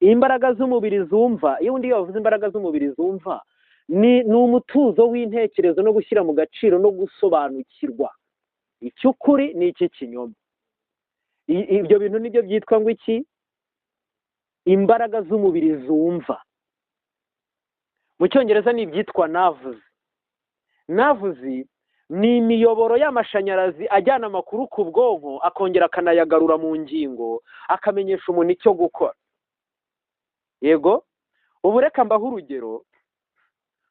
Imbaraga z'umubiri zumva, iyo undi yavuze imbaraga z'umubiri zumva, ni umutuzo w'intekerezo no gushyira mu gaciro no gusobanukirwa icy'ukuri n'iki kinyoma. Ibyo bintu nibyo byitwa ngo iki? Imbaraga z'umubiri zumva. Mu Cyongereza ni ibyitwa nerves. Nerves ni imiyoboro y'amashanyarazi ajyana amakuru ku bwonko, akongera akanayagarura mu ngingo, akamenyesha umuntu icyo gukora. Yego, Ubu reka mbaho urugero,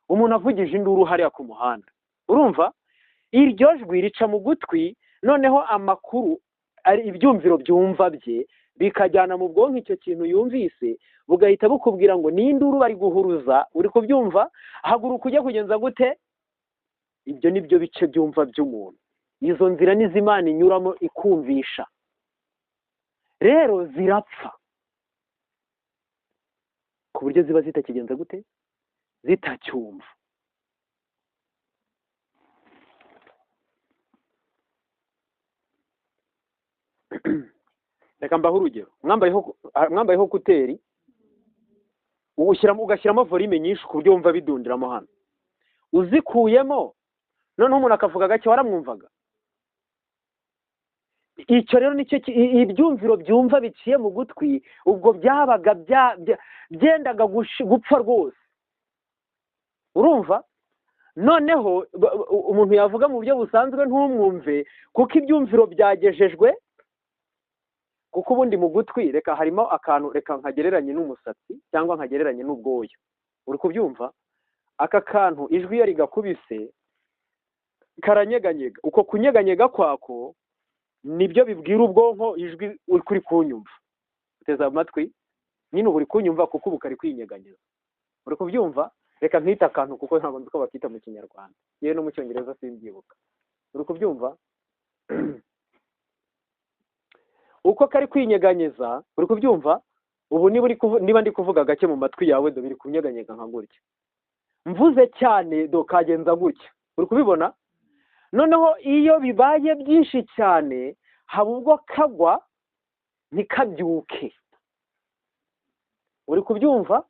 umuntu avugije induru hariya ku muhanda, urumva iryo jwi rica mu gutwi, noneho amakuru ari ibyumviro byumva bye bikajyana mu bwonko icyo kintu yumvise, bugahita bukubwira ngo ni induru bari guhuruza, uri kubyumva, haguruka ujye kugenza gute. Ibyo nibyo bice byumva by'umuntu. Izo nzira n'izimana inyuramo ikumvisha, rero zirapfa ku buryo ziba zitakigenza gute, zitacyumva. Reka mbaho urugero, mwambayeho kuteri, ugashyiramo volume nyinshi ku buryo wumva bidundiramo hano, uzikuyemo noneho umuntu akavuga gake waramwumvaga. Icyo rero nicyo ibyumviro byumva biciye mu gutwi, ubwo byabaga byendaga gupfa rwose, urumva. Noneho umuntu yavuga mu buryo busanzwe ntumwumve, kuko ibyumviro byagejejwe. Kuko ubundi mu gutwi reka harimo akantu, reka nkagereranye n'umusatsi cyangwa nkagereranye n'ubwoya, uri kubyumva. Aka kantu ijwi iyo rigakubise karanyeganyega, uko kunyeganyega kwako nibyo bibwira ubwonko ijwi uri kunyumva. Uteze amatwi nyine ubu uri kunyumva kuko ubu kari kwinyeganyeza, uri kubyumva. Reka nkita akantu kuko ntabwo nzi ko bakita mu Kinyarwanda, yewe no mu Cyongereza simbyibuka, uri kubyumva. Uko kari kwinyeganyeza, uri kubyumva. Ubu niba ndi kuvuga gake mu matwi yawe do biri kunyeganyega nka gutya, mvuze cyane do kagenza gutya, uri kubibona. Noneho iyo bibaye byinshi cyane haba ubwo kagwa ntikabyuke, uri kubyumva.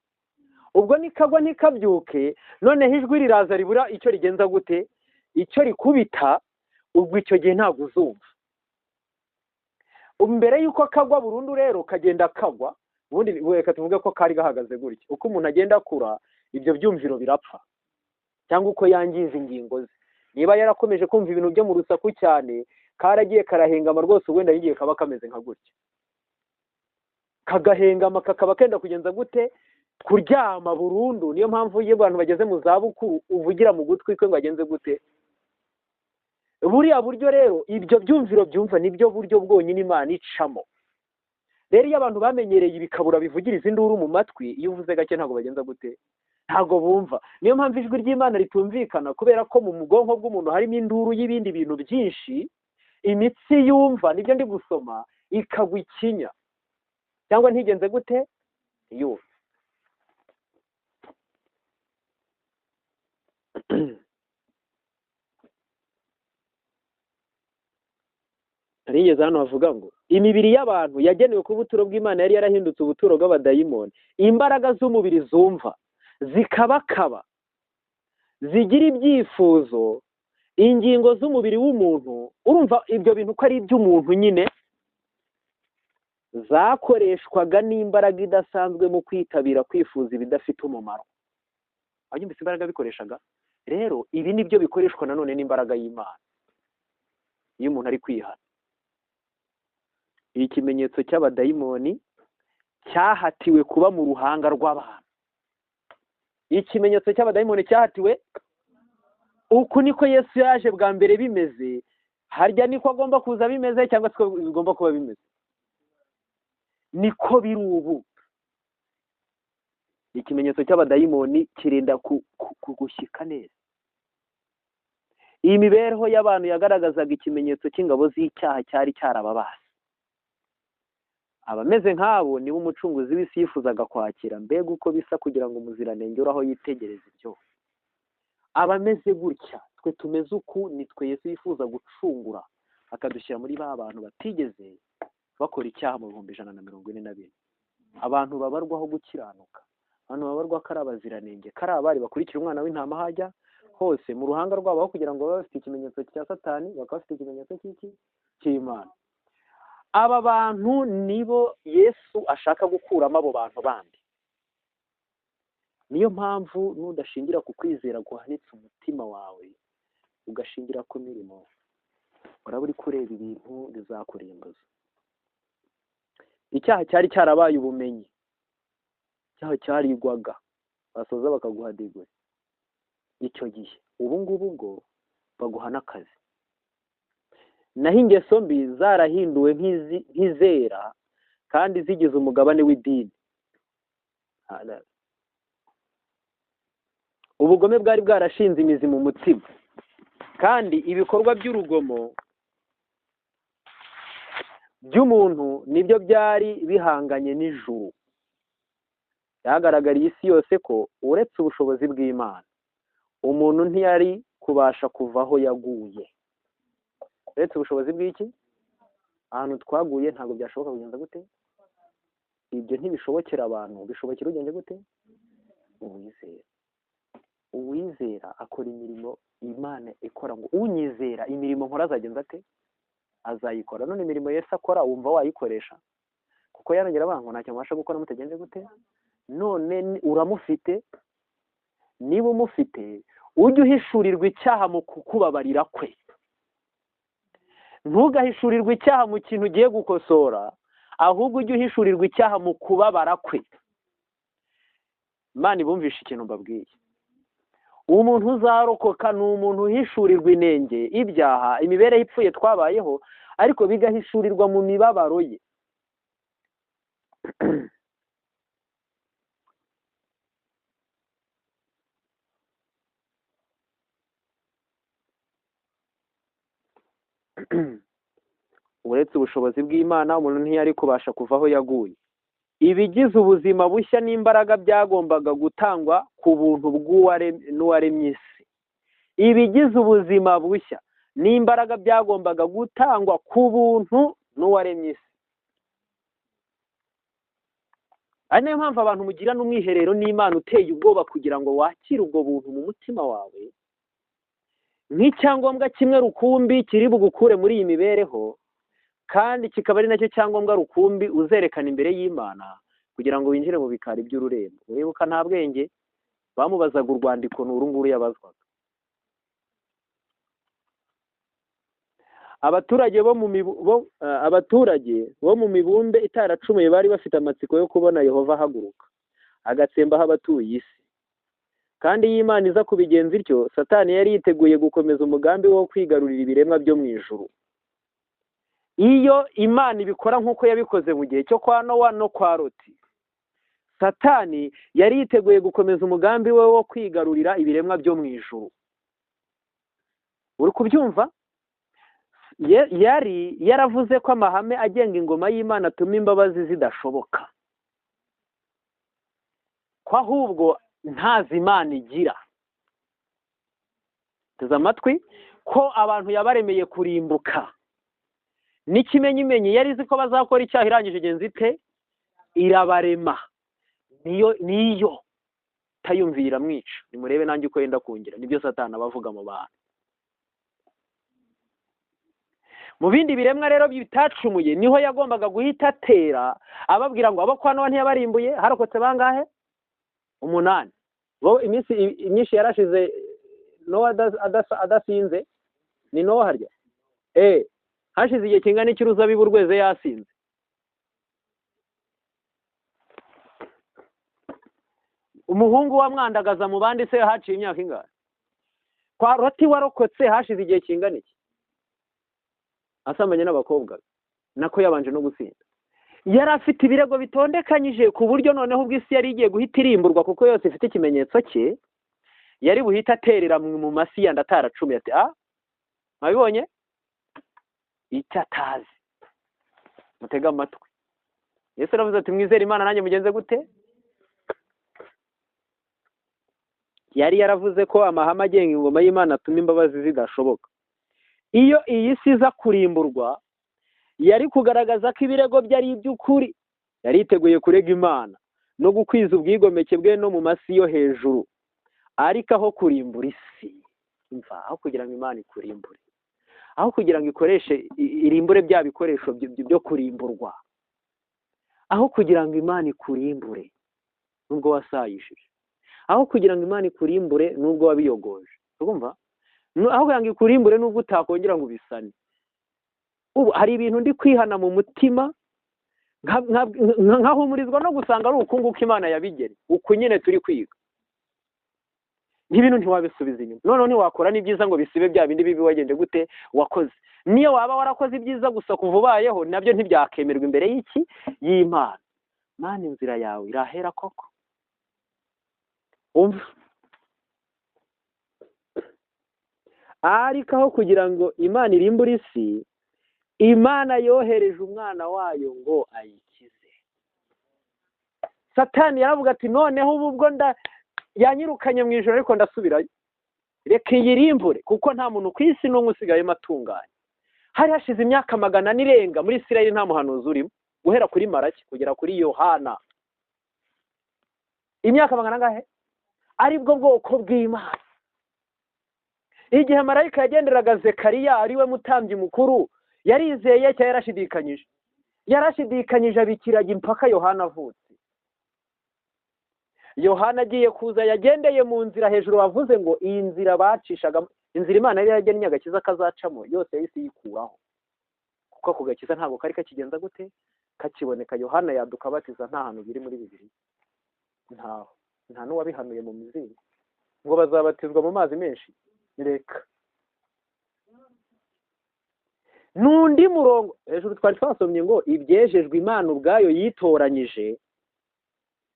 Ubwo nikagwa ntikabyuke, noneho ijwi riraza ribura icyo rigenza gute, icyo rikubita, ubwo icyo gihe ntabwo uzumva. Mbere yuko kagwa burundu rero kagenda kagwa, ubundi reka tuvuge ko kari gahagaze gutya. Uko umuntu agenda akura ibyo byumviro birapfa, cyangwa uko yangiza ingingo ze. Niba yarakomeje kumva ibintu byo mu rusaku cyane, karagiye karahengama rwose, wenda yigiye kaba kameze nka gutya, kagahengama kakaba kenda kugenza gute, kuryama burundu. Niyo mpamvu iyo abantu bageze mu zabukuru uvugira mu gutwi kwe ngo agenze gute. Buriya buryo rero ibyo byumviro byumva nibyo buryo bwonyine Imana icamo. Rero iyo abantu bamenyereye ibikabura bivugiriza induru mu matwi, iyo uvuze gake ntabwo bagenza gute, ntabwo bumva. Niyo mpamvu ijwi ry'Imana ritumvikana, kubera ko mu bwonko bw'umuntu harimo induru y'ibindi bintu byinshi, imitsi yumva nibyo ndi gusoma ikagwa ikinya, cyangwa ntigenze gute yumva. Rigeze hano havuga ngo imibiri y'abantu yagenewe kuba ubuturo bw'Imana yari yarahindutse ubuturo bw'abadayimoni. Imbaraga z'umubiri zumva zikabakaba, zigira ibyifuzo, ingingo z'umubiri w'umuntu, urumva ibyo bintu ko ari iby'umuntu nyine, zakoreshwaga n'imbaraga idasanzwe mu kwitabira kwifuza ibidafite umumaro. Abanyumvise imbaraga bikoreshaga. Rero ibi nibyo bikoreshwa nanone n'imbaraga y'Imana iyo umuntu ari kwihana. Ikimenyetso cy'abadayimoni cyahatiwe kuba mu ruhanga rw'abantu. Ikimenyetso cy'abadayimoni cyahatiwe, uku niko Yesu yaje bwa mbere bimeze, harya niko agomba kuza bimeze cyangwa siko bigomba kuba bimeze, niko biri ubu. Ikimenyetso cy'abadayimoni kirinda kugushyika neza. Iyi mibereho y'abantu yagaragazaga ikimenyetso cy'ingabo z'icyaha cyari cyarababase. Abameze nk'abo nibo umucunguzi w'isi yifuzaga kwakira. Mbega uko bisa kugira ngo umuziranenge uraho yitegereze ibyo. Abameze gutya, twe tumeze uku, nitwe Yesu yifuza gucungura akadushyira muri ba bantu batigeze bakora icyaha mu 144,000. Abantu babarwaho gukiranuka, abantu babarwa ko ari abaziranenge, ko ari abari bakurikira umwana w'intama hajya hose mu ruhanga rwabo, aho kugira ngo babe bafite ikimenyetso cya Satani bakaba bafite ikimenyetso cy'iki cy'Imana. Aba bantu nibo Yesu ashaka gukuramo abo bantu bandi. Niyo mpamvu nudashingira ku kwizera guhanitse umutima wawe, ugashingira ku mirimo, uraba uri kureba ibintu bizakurimbuza. Icyaha cyari cyarabaye ubumenyi, icyaha cyarigwaga. Basoza bakaguha degree. Icyo gihe ubu ngubu bwo baguha n'akazi. Naho ingeso mbi zarahinduwe nk'izera kandi zigize umugabane w'idini. Ubugome bwari bwarashinze imizi mu mutima, kandi ibikorwa by'urugomo by'umuntu nibyo byari bihanganye n'ijuru. Byagaragariye isi yose ko uretse ubushobozi bw'Imana umuntu ntiyari kubasha kuva aho yaguye. Uretse ubushobozi bw'iki? Ahantu twaguye ntabwo byashoboka kugenza gute? Ibyo ntibishobokera abantu, bishobokera ugenze gute? Uwizera. Uwizera akora imirimo Imana ikora, ngo unyizera imirimo nkora azagenza ate? Azayikora. None imirimo Yesu akora wumva wayikoresha? Kuko yarongera abantu ntacyo mubasha gukora mutagenze gute? None uramufite, niba umufite ujye uhishurirwa icyaha mu kukubabarira kwe. Ntugahishurirwe icyaha mu kintu ugiye gukosora, ahubwo ujye uhishurirwa icyaha mu kubabara kwe. Imana ibumvishe ikintu mbabwiye. Umuntu uzarokoka ni umuntu uhishurirwa inenge, ibyaha, imibereho ipfuye twabayeho, ariko bigahishurirwa mu mibabaro ye. Uretse ubushobozi bw'Imana umuntu ntiyari kubasha kuva aho yaguye. Ibigize ubuzima bushya n'imbaraga byagombaga gutangwa ku buntu n'uwaremye isi. Ibigize ubuzima bushya n'imbaraga byagombaga gutangwa ku buntu n'uwaremye isi. Ari nayo mpamvu abantu mugira n'umwiherero n'Imana uteye ubwoba kugira ngo wakire ubwo buntu mu mutima wawe, nk'icyangombwa kimwe rukumbi kiri bugukure muri iyi mibereho, kandi kikaba ari nacyo cyangombwa rukumbi uzerekana imbere y'Imana kugira ngo winjire mu bikari by'ururembo. Uribuka nta bwenge bamubazaga urwandiko ni uru nguru yabazwaga. Abaturage bo mu mibumbe itaracumuye bari bafite amatsiko yo kubona Yehova ahaguruka agatsembaho abatuye isi. Kandi iyo Imana iza kubigenza ityo, Satani yari yiteguye gukomeza umugambi wo kwigarurira ibiremwa byo mu ijuru. Iyo Imana ibikora nk'uko yabikoze mu gihe cyo kwa Nowa no kwa Loti, Satani yari yiteguye gukomeza umugambi we wo kwigarurira ibiremwa byo mu ijuru. Uri kubyumva? Yari yaravuze ko amahame agenga ingoma y'Imana atuma imbabazi zidashoboka, ko ahubwo ntazi Imana igira. Teze amatwi ko abantu yabaremeye kurimbuka. N'ikimenyimenyi yari izi ko bazakora icyaha, irangije igenzi ite? Irabarema. Niyo tayumvira mwica. Nimurebe nanjye uko yenda kungira. Nibyo Satani abavuga mu bantu. Mu bindi biremwa rero bitacumuye niho yagombaga guhita atera ababwira ngo abo kwa Nowa ntiyabarimbuye, harokotse bangahe? 8. Bo iminsi myinshi yarashize Nowa adasinze. Ni Nowa harya? Hashize igihe kingana iki uruzabibu rweze yasinze? Umuhungu wa mwandagaza mu bandi se haciye imyaka ingahe? Kwa Loti warokotse hashize igihe kingana iki? Asambanye n'abakobwa, nako yabanje no gusinda. Yari afite ibirego bitondekanyije ku buryo noneho ubwo isi yari igiye guhita irimburwa kuko yose ifite ikimenyetso cye, yari buhita aterera mu masi yandi ataracumuye ati mwabibonye? Icyo atazi. Mutega amatwi. Yesu aravuze ati mwizere Imana nanjye mugenze gute? Yari yaravuze ko amahame agenga ingoma y'Imana atuma imbabazi zidashoboka. Iyo iyi si iza kurimburwa, yari kugaragaza ko ibirego byari iby'ukuri. Yari yiteguye kurega Imana no gukwiza ubwigomeke bwe no mu masi yo hejuru. Ariko aho kurimbura isi, imva aho kugira ngo Imana ikurimbure, aho kugira ngo ikoreshe irimbure bya bikoresho byo kurimburwa, aho kugira ngo Imana ikurimbure nubwo wasayishije, aho kugira ngo Imana ikurimbure nubwo wabiyogoje, urumva? Aho kugira ngo ikurimbure nubwo utakongera ngo ubisane. Ubu hari ibintu ndi kwihana mu mutima nkahumurizwa no gusanga ari ukunguka Imana yabigene, uku nyine turi kwiga. N'ibintu ntiwabisubiza inyuma. Noneho ntiwakora n'ibyiza ngo bisibe bya bindi bibi wagenje gute wakoze. Niyo waba warakoze ibyiza gusa kuva ubayeho, nabyo ntibyakemerwa imbere y'iki? Y'Imana. Mana, inzira yawe irahera koko. Umva, ariko aho kugira ngo Imana irimbure isi, Imana yohereje umwana wayo ngo ayikize. Satani yaravuga ati noneho ubu ubwo yanyirukanye mu ijoro ariko ndasubirayo, reka iyirimbure kuko nta muntu ku isi n'umwe usigayemo atunganye. Hari hashize imyaka 400 irenga muri Isirayeli nta muhanuzi urimo, guhera kuri Maraki kugera kuri Yohana. Imyaka 400 angahe? Aribwo bwoko bw'Imana. Igihe marayika yagenderaga Zekariya ariwe mutambyi mukuru, yarizeye cyangwa yarashidikanyije? Yarashidikanyije, abikiraga impaka Yohana avutse. Yohana agiye kuza yagendeye mu nzira hejuru, bavuze ngo iyi nzira bacishaga, inzira Imana yari yaragennye agakiza kazacamo yose yahise yikuraho, kuko ako gakiza ntabwo kari kakigenza gute kakiboneka. Yohana yaduka batiza nta hantu biri muri Bibiliya, ntaho, nta n'uwabihanuye mu mizingo ngo bazabatizwa mu mazi menshi. Reka n'undi murongo hejuru twari twasomye ngo ibyejejwe Imana ubwayo yitoranyije,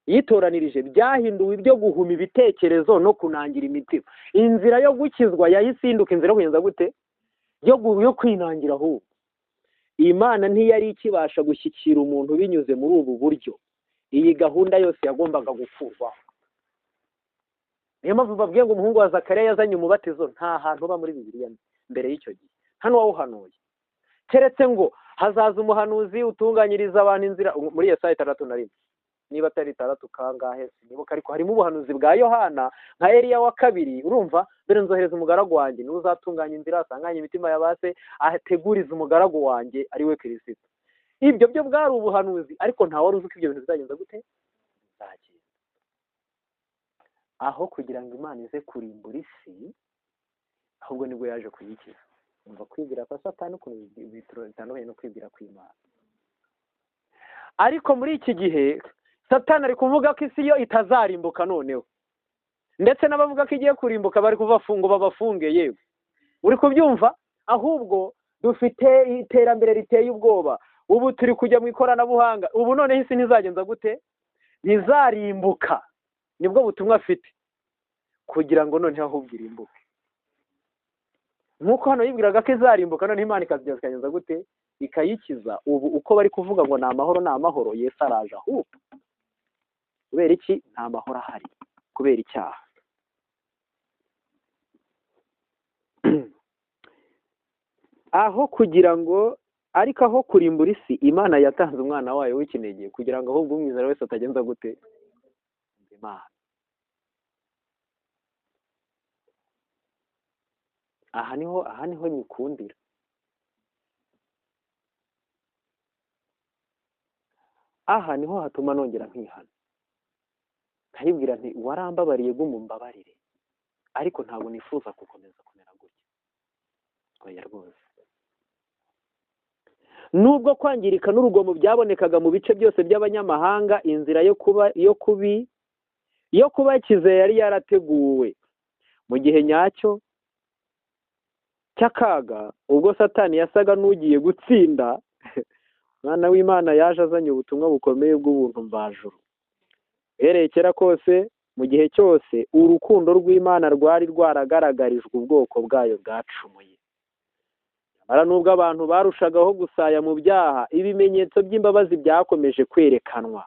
yitoranirije, byahinduwe ibyo guhuma ibitekerezo no kunangira imitima. Inzira yo gukizwa yayisinduka inzira yo kugenza gute? Yo kwinangira. Ahubwo Imana ntiyari ikibasha gushyikira umuntu binyuze muri ubu buryo. Iyi gahunda yose yagombaga gukurwaho. Niyo mpamvu babwiye ngo umuhungu wa Zakariya yazanye umubatizo, nta hantu uba muri Bibiliya mbere y'icyo gihe, nta n'uwawuhanuye, keretse ngo hazaza umuhanuzi utunganyiriza abantu inzira muri Yesaya 61, niba atari 6 kangahe sinibuka, ariko harimo ubuhanuzi bwa Yohana nka Eliya wa kabiri. Urumva, dore nzohereza umugaragu wanjye niwe uzatunganya inzira, asanganye imitima ya base, ateguriza umugaragu wanjye ari we Kristo. Ibyo byo bwari ubuhanuzi, ariko nta wari uzi ko ibyo bintu bizagenza gute bizagenda. Aho kugira ngo Imana ize kurimbura isi, ahubwo nibwo yaje kuyikiza. Umva kwibwira kwa Satani ukuntu bitandukanye no kwibwira kw'Imana. Ariko muri iki gihe Satani ari kuvuga ko isi yo itazarimbuka noneho, ndetse n'abavuga ko igiye kurimbuka bari kubafunga babafunge. Yewe, uri kubyumva? Ahubwo dufite iterambere riteye ubwoba, ubu turi kujya mu ikoranabuhanga, ubu noneho isi ntizagenza gute? Ntizarimbuka. Nibwo butumwa afite, kugira ngo noneho ahubwo irimbuke. Nkuko hano yibwiraga ko izarimbuka, noneho Imana ikazigeza ikagenza gute? Ikayikiza. Ubu uko bari kuvuga ngo ni amahoro ni amahoro, Yesu araje ahubwo. Kubera iki? Nta mahoro ahari kubera icyaha. Aho kugira ngo, ariko aho kurimbura isi, Imana yatanze umwana wayo w'ikinege kugira ngo ahubwo umwizera wese atagenza gute? Imana. Aha niho nyikundira. Aha niho hatuma nongera nkihana, nkayibwira nti warambabariye gumumbabarire, ariko ntabwo nifuza gukomeza kumera gutya. Oya rwose. Nubwo kwangirika n'urugomo byabonekaga mu bice byose by'abanyamahanga, inzira yo kubakiza yari yarateguwe mu gihe nyacyo cy'akaga. Ubwo Satani yasaga n'ugiye gutsinda, Mwana w'Imana yaje azanye ubutumwa bukomeye bw'ubuntu mvajuru. Uhereye kera kose, mu gihe cyose, urukundo rw'Imana rwari rwaragaragarijwe ubwoko bwayo bwacumuye. Nyamara nubwo abantu barushagaho gusaya mu byaha, ibimenyetso by'imbabazi byakomeje kwerekanwa.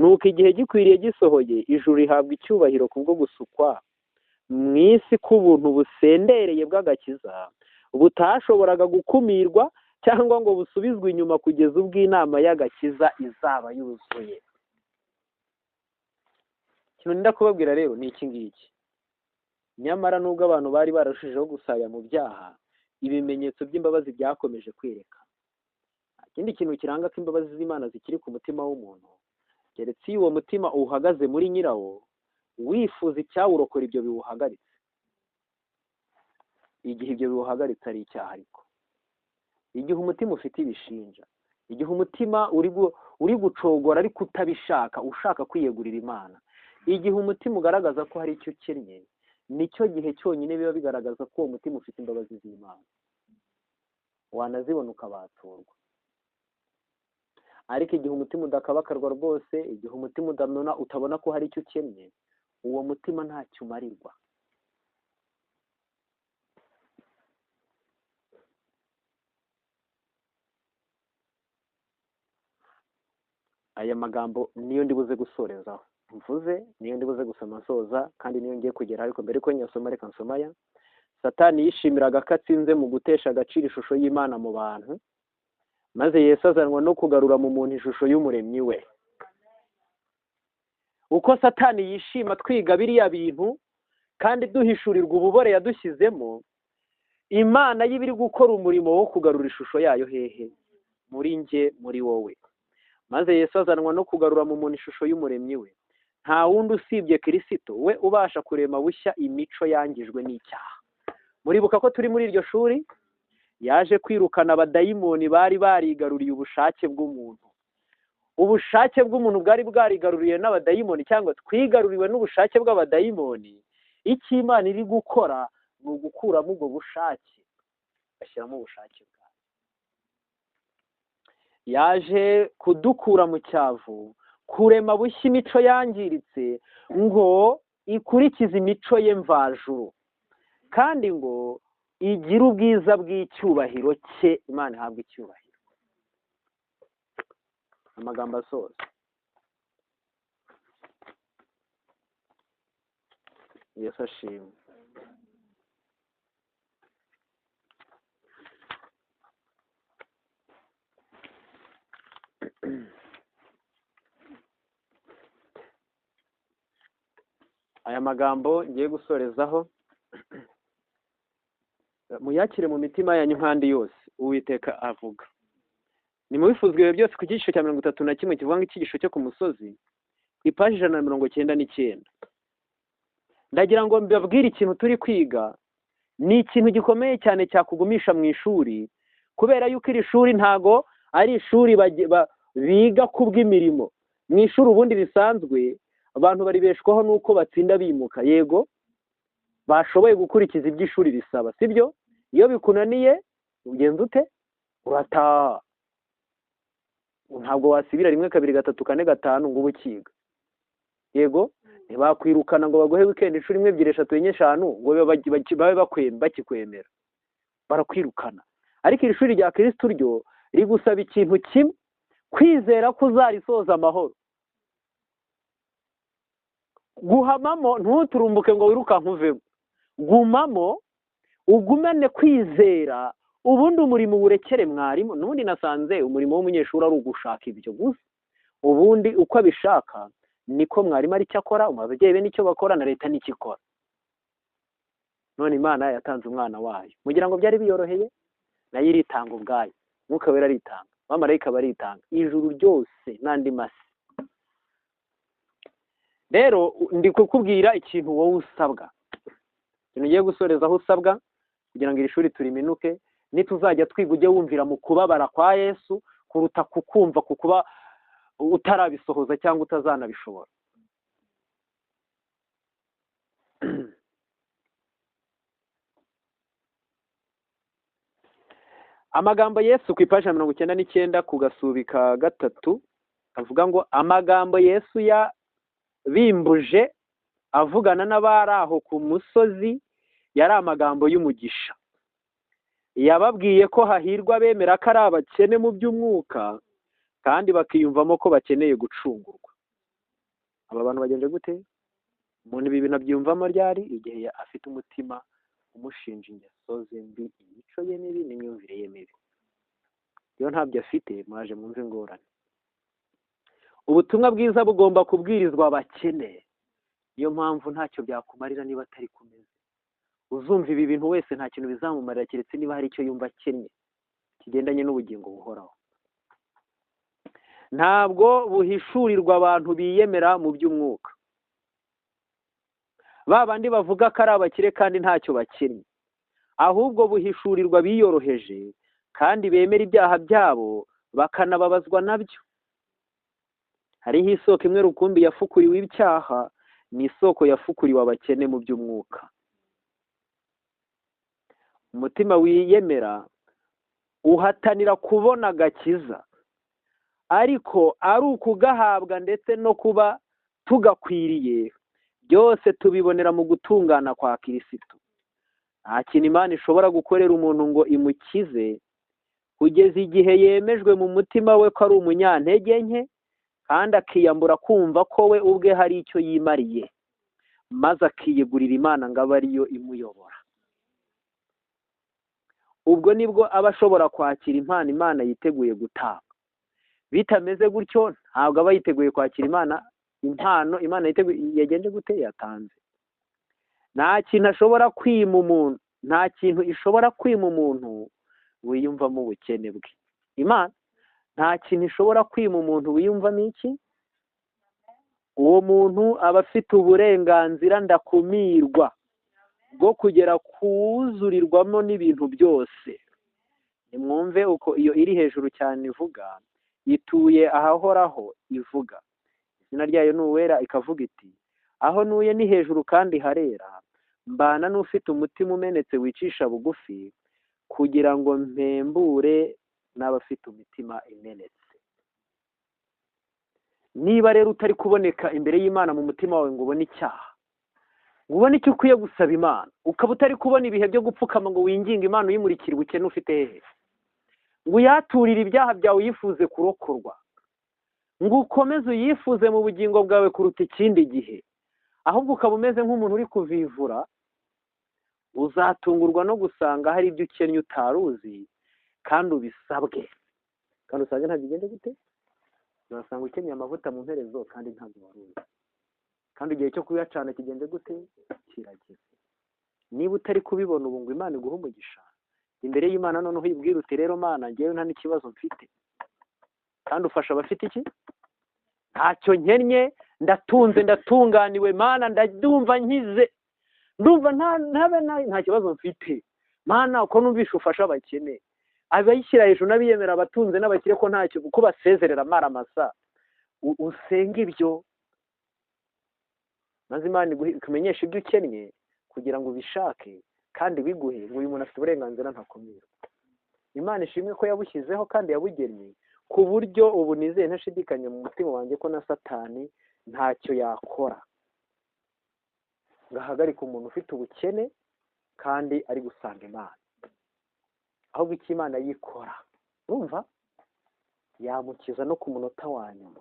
Nuko igihe gikwiriye gisohoye, ijuru rihabwa icyubahiro kubwo gusukwa mu isi k'ubuntu busendereye bw'agakiza, butashoboraga gukumirwa cyangwa ngo busubizwe inyuma kugeza ubwo inama y'agakiza izaba yuzuye. Ikintu nenda kubabwira rero ni iki ngiki. Nyamara nubwo abantu bari bararushijeho gusaya mu byaha, ibimenyetso by'imbabazi byakomeje kwereka. Ikindi kintu kiranga ko imbabazi z'Imana zikiri ku mutima w'umuntu, keretse iyo uwo mutima uhagaze muri nyirawo, wifuza icyawurokora ibyo biwuhagaritse. Igihe ibyo biwuhagaritse ari icyaha, ariko igihe umutima ufite ibishinja, igihe umutima uri gucogora ariko utabishaka, ushaka kwiyegurira Imana, igihe umutima ugaragaza ko hari icyo ukennye, Nicyo gihe cyonyine biba bigaragaza ko uwo mutima ufite imbabazi z'Imana, wanazibona ukabaturwa. Ariko igihe umutima udakabakarwa rwose, igihe umutima utabona utabona ko hari icyo ukennye, uwo mutima ntacyo umarirwa. Aya magambo niyo ndibuze gusorezaho mvuze, niyo ndibuze gusoma nsoza, kandi niyo ngiye kugera, ariko mbere ko nyasoma reka nsoma aya. Satani yishimiraga ko atsinze mu gutesha agaciro ishusho y'Imana mu bantu, maze Yesu azanwa no kugarura mu muntu ishusho y'umuremyi we. Uko Satani yishima twiga biriya bintu kandi duhishurirwa ububore yadushyizemo, Imana y'ibiri gukora umurimo wo kugarura ishusho yayo hehe? Muri nge, muri wowe. Maze Yesu azanwa no kugarura mu muntu ishusho y'umuremyi we. Nta wundi usibye Kristo we ubasha kurema bushya imico yangijwe n'icyaha. Muribuka ko turi muri iryo shuri? Yaje kwirukana abadayimoni bari barigaruriye ubushake bw'umuntu. Ubushake bw'umuntu bwari bwarigaruriye n'abadayimoni, cyangwa twigaruriwe n'ubushake bw'abadayimoni. Icyo Imana iri gukora ni ugukuramo ubwo bushake, bashyiramo ubushake bwayo. Yaje kudukura mu cyavu, kurema bushya imico yangiritse ngo ikurikize imico ye mvajuru, kandi ngo igire ubwiza bw'icyubahiro cye. Imana ihabwa icyubahiro. Amagambo asoza. Yesu ashimwe. Aya magambo ngiye gusorezaho muyakire mu mitima yanyu nk'andi yose Uwiteka avuga. Nimubifuzwe ibihe byose ku cyigisho cya 31 kivuga ngo icyigisho cyo ku musozi, ku ipaji 199. Ndagira ngo mbabwire ikintu turi kwiga, ni ikintu gikomeye cyane cyakugumisha mu ishuri, kubera yuko iri shuri ntago ari ishuri biga kubw'imirimo. Mu ishuri ubundi risanzwe abantu baribeshwaho nuko batsinda bimuka, yego bashoboye gukurikiza iby'ishuri risaba, sibyo? Iyo bikunaniye ugenza ute? Urataha. Ntabwo wasibira 1 2 3 4 5 ngo ubukiga. Yego ntibakwirukana ngo baguhe weekend inshuro 1 2 3 4 5 ngo babe bakikwemera, barakwirukana. Ariko iri shuri rya Kristo ryo rigusaba ikintu kimwe, kwizera ko uzarisoza amahoro. Guhamamo, ntuturumbuke ngo wirukanke uvemo, gumamo ugumane kwizera, ubundi umurimo uwurekere mwarimu. N'ubundi nasanze umurimo w'umunyeshuri ari ugushaka ibyo gusa, ubundi uko abishaka niko mwarimu ari cyo akora, ababyeyi be nicyo bakora, na leta nicyo ikora. None Imana yatanze umwana wayo, mugira ngo byari biyoroheye? Nayo iritanga ubwayo, Mwuka Wera aritanga, abamarayika baritanga, ijuru ryose n'andi masi. Rero ndi kukubwira ikintu wowe usabwa, ikintu ugiye gusoreza aho usabwa kugira ngo iri shuri turiminuke. Nituzajya twiga ujye wumvira mu kubabara kwa Yesu kuruta kukumva kukuba utarabisohoza cyangwa utazanabishobora. Amagambo Yesu ku ipaji ya 99 ku gasubi ka 3 avuga ngo amagambo Yesu yabimbuje avugana n'abari aho ku musozi yari amagambo y'umugisha. Yababwiye ko hahirwa bemera ko ari abakene mu by'umwuka kandi bakiyumvamo ko bakeneye gucungurwa. Aba bantu bagenje gute? Umuntu ibi bintu abyiyumvamo ryari? Igihe afite umutima umushinja ingeso ze mbi, imico ye mibi n'imyumvire ye mibi. Iyo ntabyo afite, mwaje mwumve ingorane. Ubutumwa bwiza bugomba kubwirizwa abakene. Niyo mpamvu ntacyo byakumarira niba atari kumeze. Uzumva ibi bintu wese nta kintu bizamumarira keretse niba hari icyo yumva akennye kigendanye n'ubugingo buhoraho. Ntabwo buhishurirwa abantu biyemera mu by'umwuka, ba bandi bavuga ko ari abakire kandi ntacyo bakennye, ahubwo buhishurirwa biyoroheje kandi bemera ibyaha byabo bakanababazwa nabyo. Hariho isoko imwe rukumbi yafukuriwe ibyaha, ni isoko yafukuriwe abakene mu by'umwuka. Umutima wiyemera uhatanira kubona agakiza, ariko ari ukugahabwa ndetse no kuba tugakwiriye, byose tubibonera mu gutungana kwa Kirisitu. Nta kintu Imana ishobora gukorera umuntu ngo imukize kugeza igihe yemejwe mu mutima we ko ari umunyantege nke, kandi akiyambura kumva ko we ubwe hari icyo yimariye, maze akiyegurira Imana ngo abe ariyo imuyobora. Ubwo nibwo aba ashobora kwakira impano Imana yiteguye gutanga. Bitameze gutyo ntabwo aba yiteguye kwakira Imana impano Imana yiteguye yagenje gute yatanze. Nta kintu ashobora kwima umuntu, nta kintu ishobora kwima umuntu wiyumvamo ubukene bwe. Imana nta kintu ishobora kwima umuntu wiyumvamo iki? Uwo muntu aba afite uburenganzira ndakumirwa bwo kugera kuwuzurirwamo n'ibintu byose. Nimwumve uko iyo iri hejuru cyane ivuga, ituye ahahoraho ivuga. Izina ryayo ni Uwera, ikavuga iti: aho ntuye ni hejuru kandi harera, mbana n'ufite umutima umenetse wicisha bugufi, kugira ngo mpembure n'abafite imitima imenetse. Niba rero utari kuboneka imbere y'Imana mu mutima wawe ngo ubone icyaha, ngo ubone icyo ukwiye gusaba Imana, ukaba utari kubona ibihe byo gupfukama ngo winginge Imana uyimurikire ubukene ufite hehe, ngo uyaturire ibyaha byawe uyifuze kurokorwa, ngo ukomeze uyifuze mu bugingo bwawe kuruta ikindi gihe, ahubwo ukaba umeze nk'umuntu uri kuvivura, uzatungurwa no gusanga hari ibyo ukennye utari uzi kandi ubisabwe. Kandi usanga ntabwo bigenda gute? Uzasanga ukeneye amavuta mu mperezo kandi ntabwo wari uzi. Kandi igihe cyo kuyacana kigenze gute? Kirageze. Niba utari kubibona ubu ngo Imana iguhe umugisha, imbere y'Imana noneho uyibwire uti: rero Mana, njyewe nta n'ikibazo mfite, kandi ufasha abafite iki? Ntacyo nkennye, ndatunze, ndatunganiwe, Mana ndumva nkize, ndumva nta kibazo mfite. Mana uko numvishe ufasha abakene, abayishyira hejuru n'abiyemera, abatunze n'abakire, ko ntacyo kuko basezerera amaramasa. Usenge ibyo, maze Imana ikumenyeshe ibyo ukennye kugira ngo ubishake kandi biguhe. Ngo uyu muntu afite uburenganzira ntakumira. Imana ishimwe ko yabushyizeho kandi yabugennye, ku buryo ubu nizeye ntashidikanya mu mutima wanjye ko na Satani ntacyo yakora ngo ahagarike umuntu ufite ubukene kandi ari gusanga Imana. Ahubwo icyo Imana yikora, urumva, yamukiza no ku munota wa nyuma.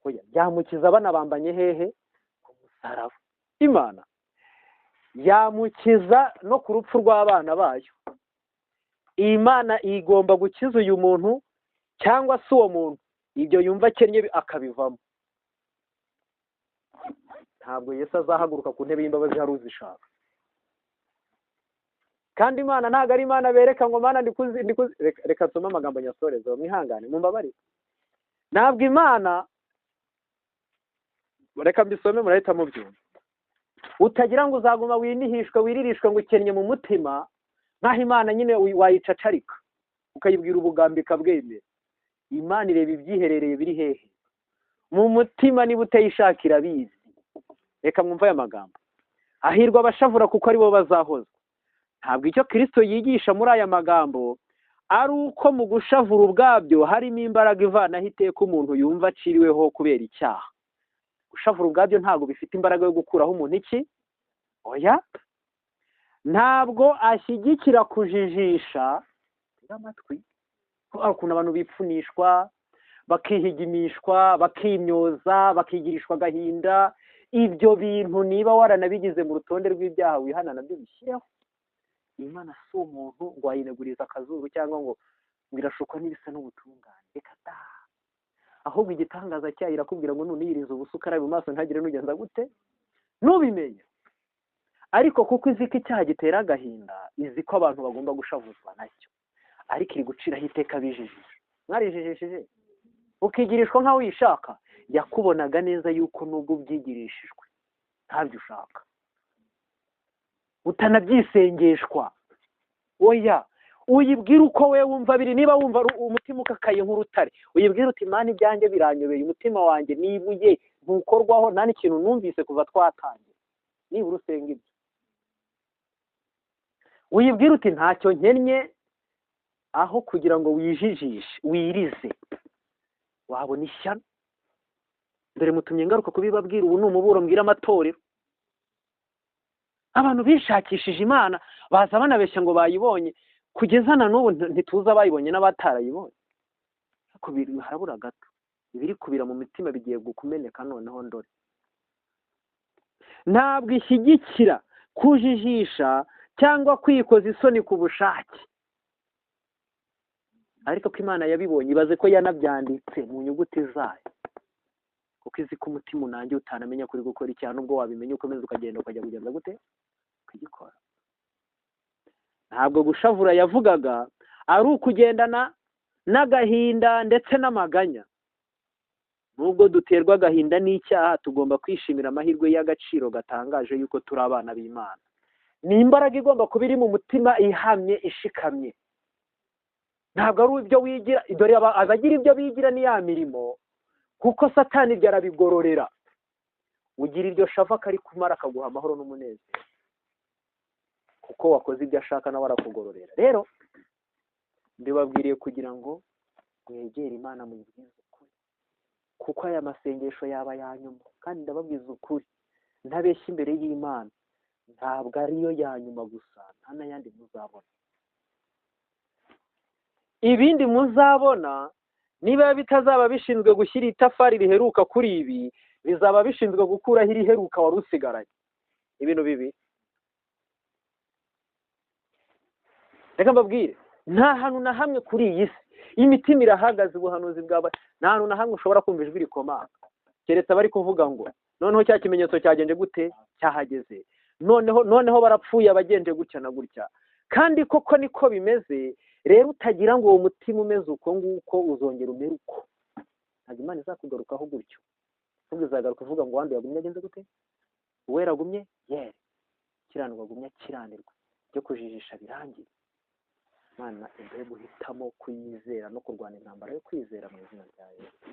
Oya, yamukiza banabambanye hehe? Ku musaraba. Imana yamukiza no ku rupfu rw'abana bayo. Imana igomba gukiza uyu muntu cyangwa se uwo muntu, ibyo yumva akennye akabivamo. Ntabwo Yesu azahaguruka ku ntebe y'imbabazi hari uzishaka. Kandi Imana ntabwo ari Imana bereka ngo Mana ndikuzi, ndikuzi. Reka nsome amagambo nyasoreza, mwihangane mumbabarire. Ntabwo Imana, reka mbisome murahita mubyumva. Utagira ngo uzaguma winihishwe wiririshwe ngo ukennye mu mutima, nkaho Imana nyine wayicacarika ukayibwira ubugambi ikabwemera. Imana ireba ibyiherereye biri hehe mu mutima, niba utayishakira abizi. Reka mwumve aya magambo: hahirwa abashavura kuko aribo bazahozwa. Ntabwo icyo Kristo yigisha muri aya magambo ari uko mu gushavura ubwabyo harimo imbaraga ivanaho iteka umuntu yumva aciriweho kubera icyaha. Gushavura ubwabyo ntabwo bifite imbaraga yo gukuraho umuntu iki? Oya. Ntabwo ashyigikira kujijisha amatwi, ukuntu abantu bipfunishwa, bakihigimishwa, bakimyoza, bakigirishwa agahinda. Ibyo bintu niba waranabigize mu rutonde rw'ibyaha wihana nabyo bishyireho. Imana si umuntu ngo wayineguriza akazuru cyangwa ngo birashukwa n'ibisa n'ubutungane. Reka da. Ahubwo igitangaza cyayo irakubwira ngo nuniyiriza ubusa ukarabe mu maso ntagire n'ugenza gute, nubimenye. Ariko kuko izi ko icyaha gitera agahinda, izi ko abantu bagomba gushavuzwa nacyo, ariko iri guciraho iteka bijijisha. Mwarijijishije ukigirishwa nkaho uyishaka. Yakubonaga neza yuko nubwo ubyigirishijwe ntabyo ushaka, utanabyisengeshwa. Oya, uyibwira uko we wumva biri. Niba wumva umutima ukakaye nk'urutare, uyibwira uti: Imana ibyanjye biranyobeye, umutima wanjye nibuye ntukorwaho, nta n'ikintu numvise kuva twatangira. Nibura usenga ibyo. Uyibwira uti ntacyo nkennye, aho kugira ngo wijijishe wirize wabona ishyano. Dore mutumye ngaruka kubibabwira, ubu ni umuburo mbwira amatorero. Abantu bishakishije Imana baza banabeshya ngo bayibonye, kugeza na n'ubu ntituzi abayibonye n'abatarayibonye. Ariko harabura gato, ibiri kubira mu mitima bigiye kumeneka. Noneho ndore, ntabwo ishyigikira kujijisha cyangwa kwikoza isoni ku bushake, ariko ko Imana yabibonye, ibaze ko yanabyanditse mu nyuguti zayo, kuko izi ko umutima unangiye utanamenya kuri gukora icyaha, nubwo wabimenya ukomeza ukagenda ukajya kugenza gute ukagikora. Ntabwo gushavura yavugaga ari ukugendana n'agahinda ndetse n'amaganya. Nubwo duterwa agahinda n'icyaha, tugomba kwishimira amahirwe y'agaciro gatangaje yuko turi abana b'Imana. Ni imbaraga igomba kuba iri mu mutima, ihamye, ishikamye. Ntabwo ari ibyo wigira. Dore abagira ibyo bigira ni ya mirimo, kuko Satani ibyo arabigororera. Ugira iryo shava kari kumara akaguha amahoro n'umunezero, kuko wakoze ibyo ashaka nawe arakugororera. Rero mbibabwiriye kugira ngo mwegere Imana muyibwize ukuri, kuko aya masengesho yaba ya nyuma. Kandi ndababwiza ukuri ntabeshya imbere y'Imana, ntabwo ariyo ya nyuma gusa, nta n'ayandi muzabona. Ibindi muzabona niba bitazaba bishinzwe gushyira itafari riheruka kuri ibi, bizaba bishinzwe gukuraho iriheruka wari usigaranye. Ibintu bibi reka mbabwire, nta hantu na hamwe kuri iyi si imitima irahagaze, ubuhanuzi bwaba, nta hantu na hamwe ushobora kumva ijwi rikomanga, keretse abari kuvuga ngo noneho cya kimenyetso cyagenje gute, cyahageze, noneho barapfuye abagenje gutya na gutya. Kandi koko niko bimeze. Rero utagira ngo uwo mutima umeze uko nguko uzongera umere uko, ntabwo Imana izakugarukaho gutyo. Ahubwo izagaruka ivuga ngo wanduye agumye agenze gute, uwera agumye yere, kiranirwa agumye akiranirwa, byo kujijisha birangiye. Imana iduhe guhitamo kuyizera no kurwana intambara yo kwizera mu izina rya Yesu.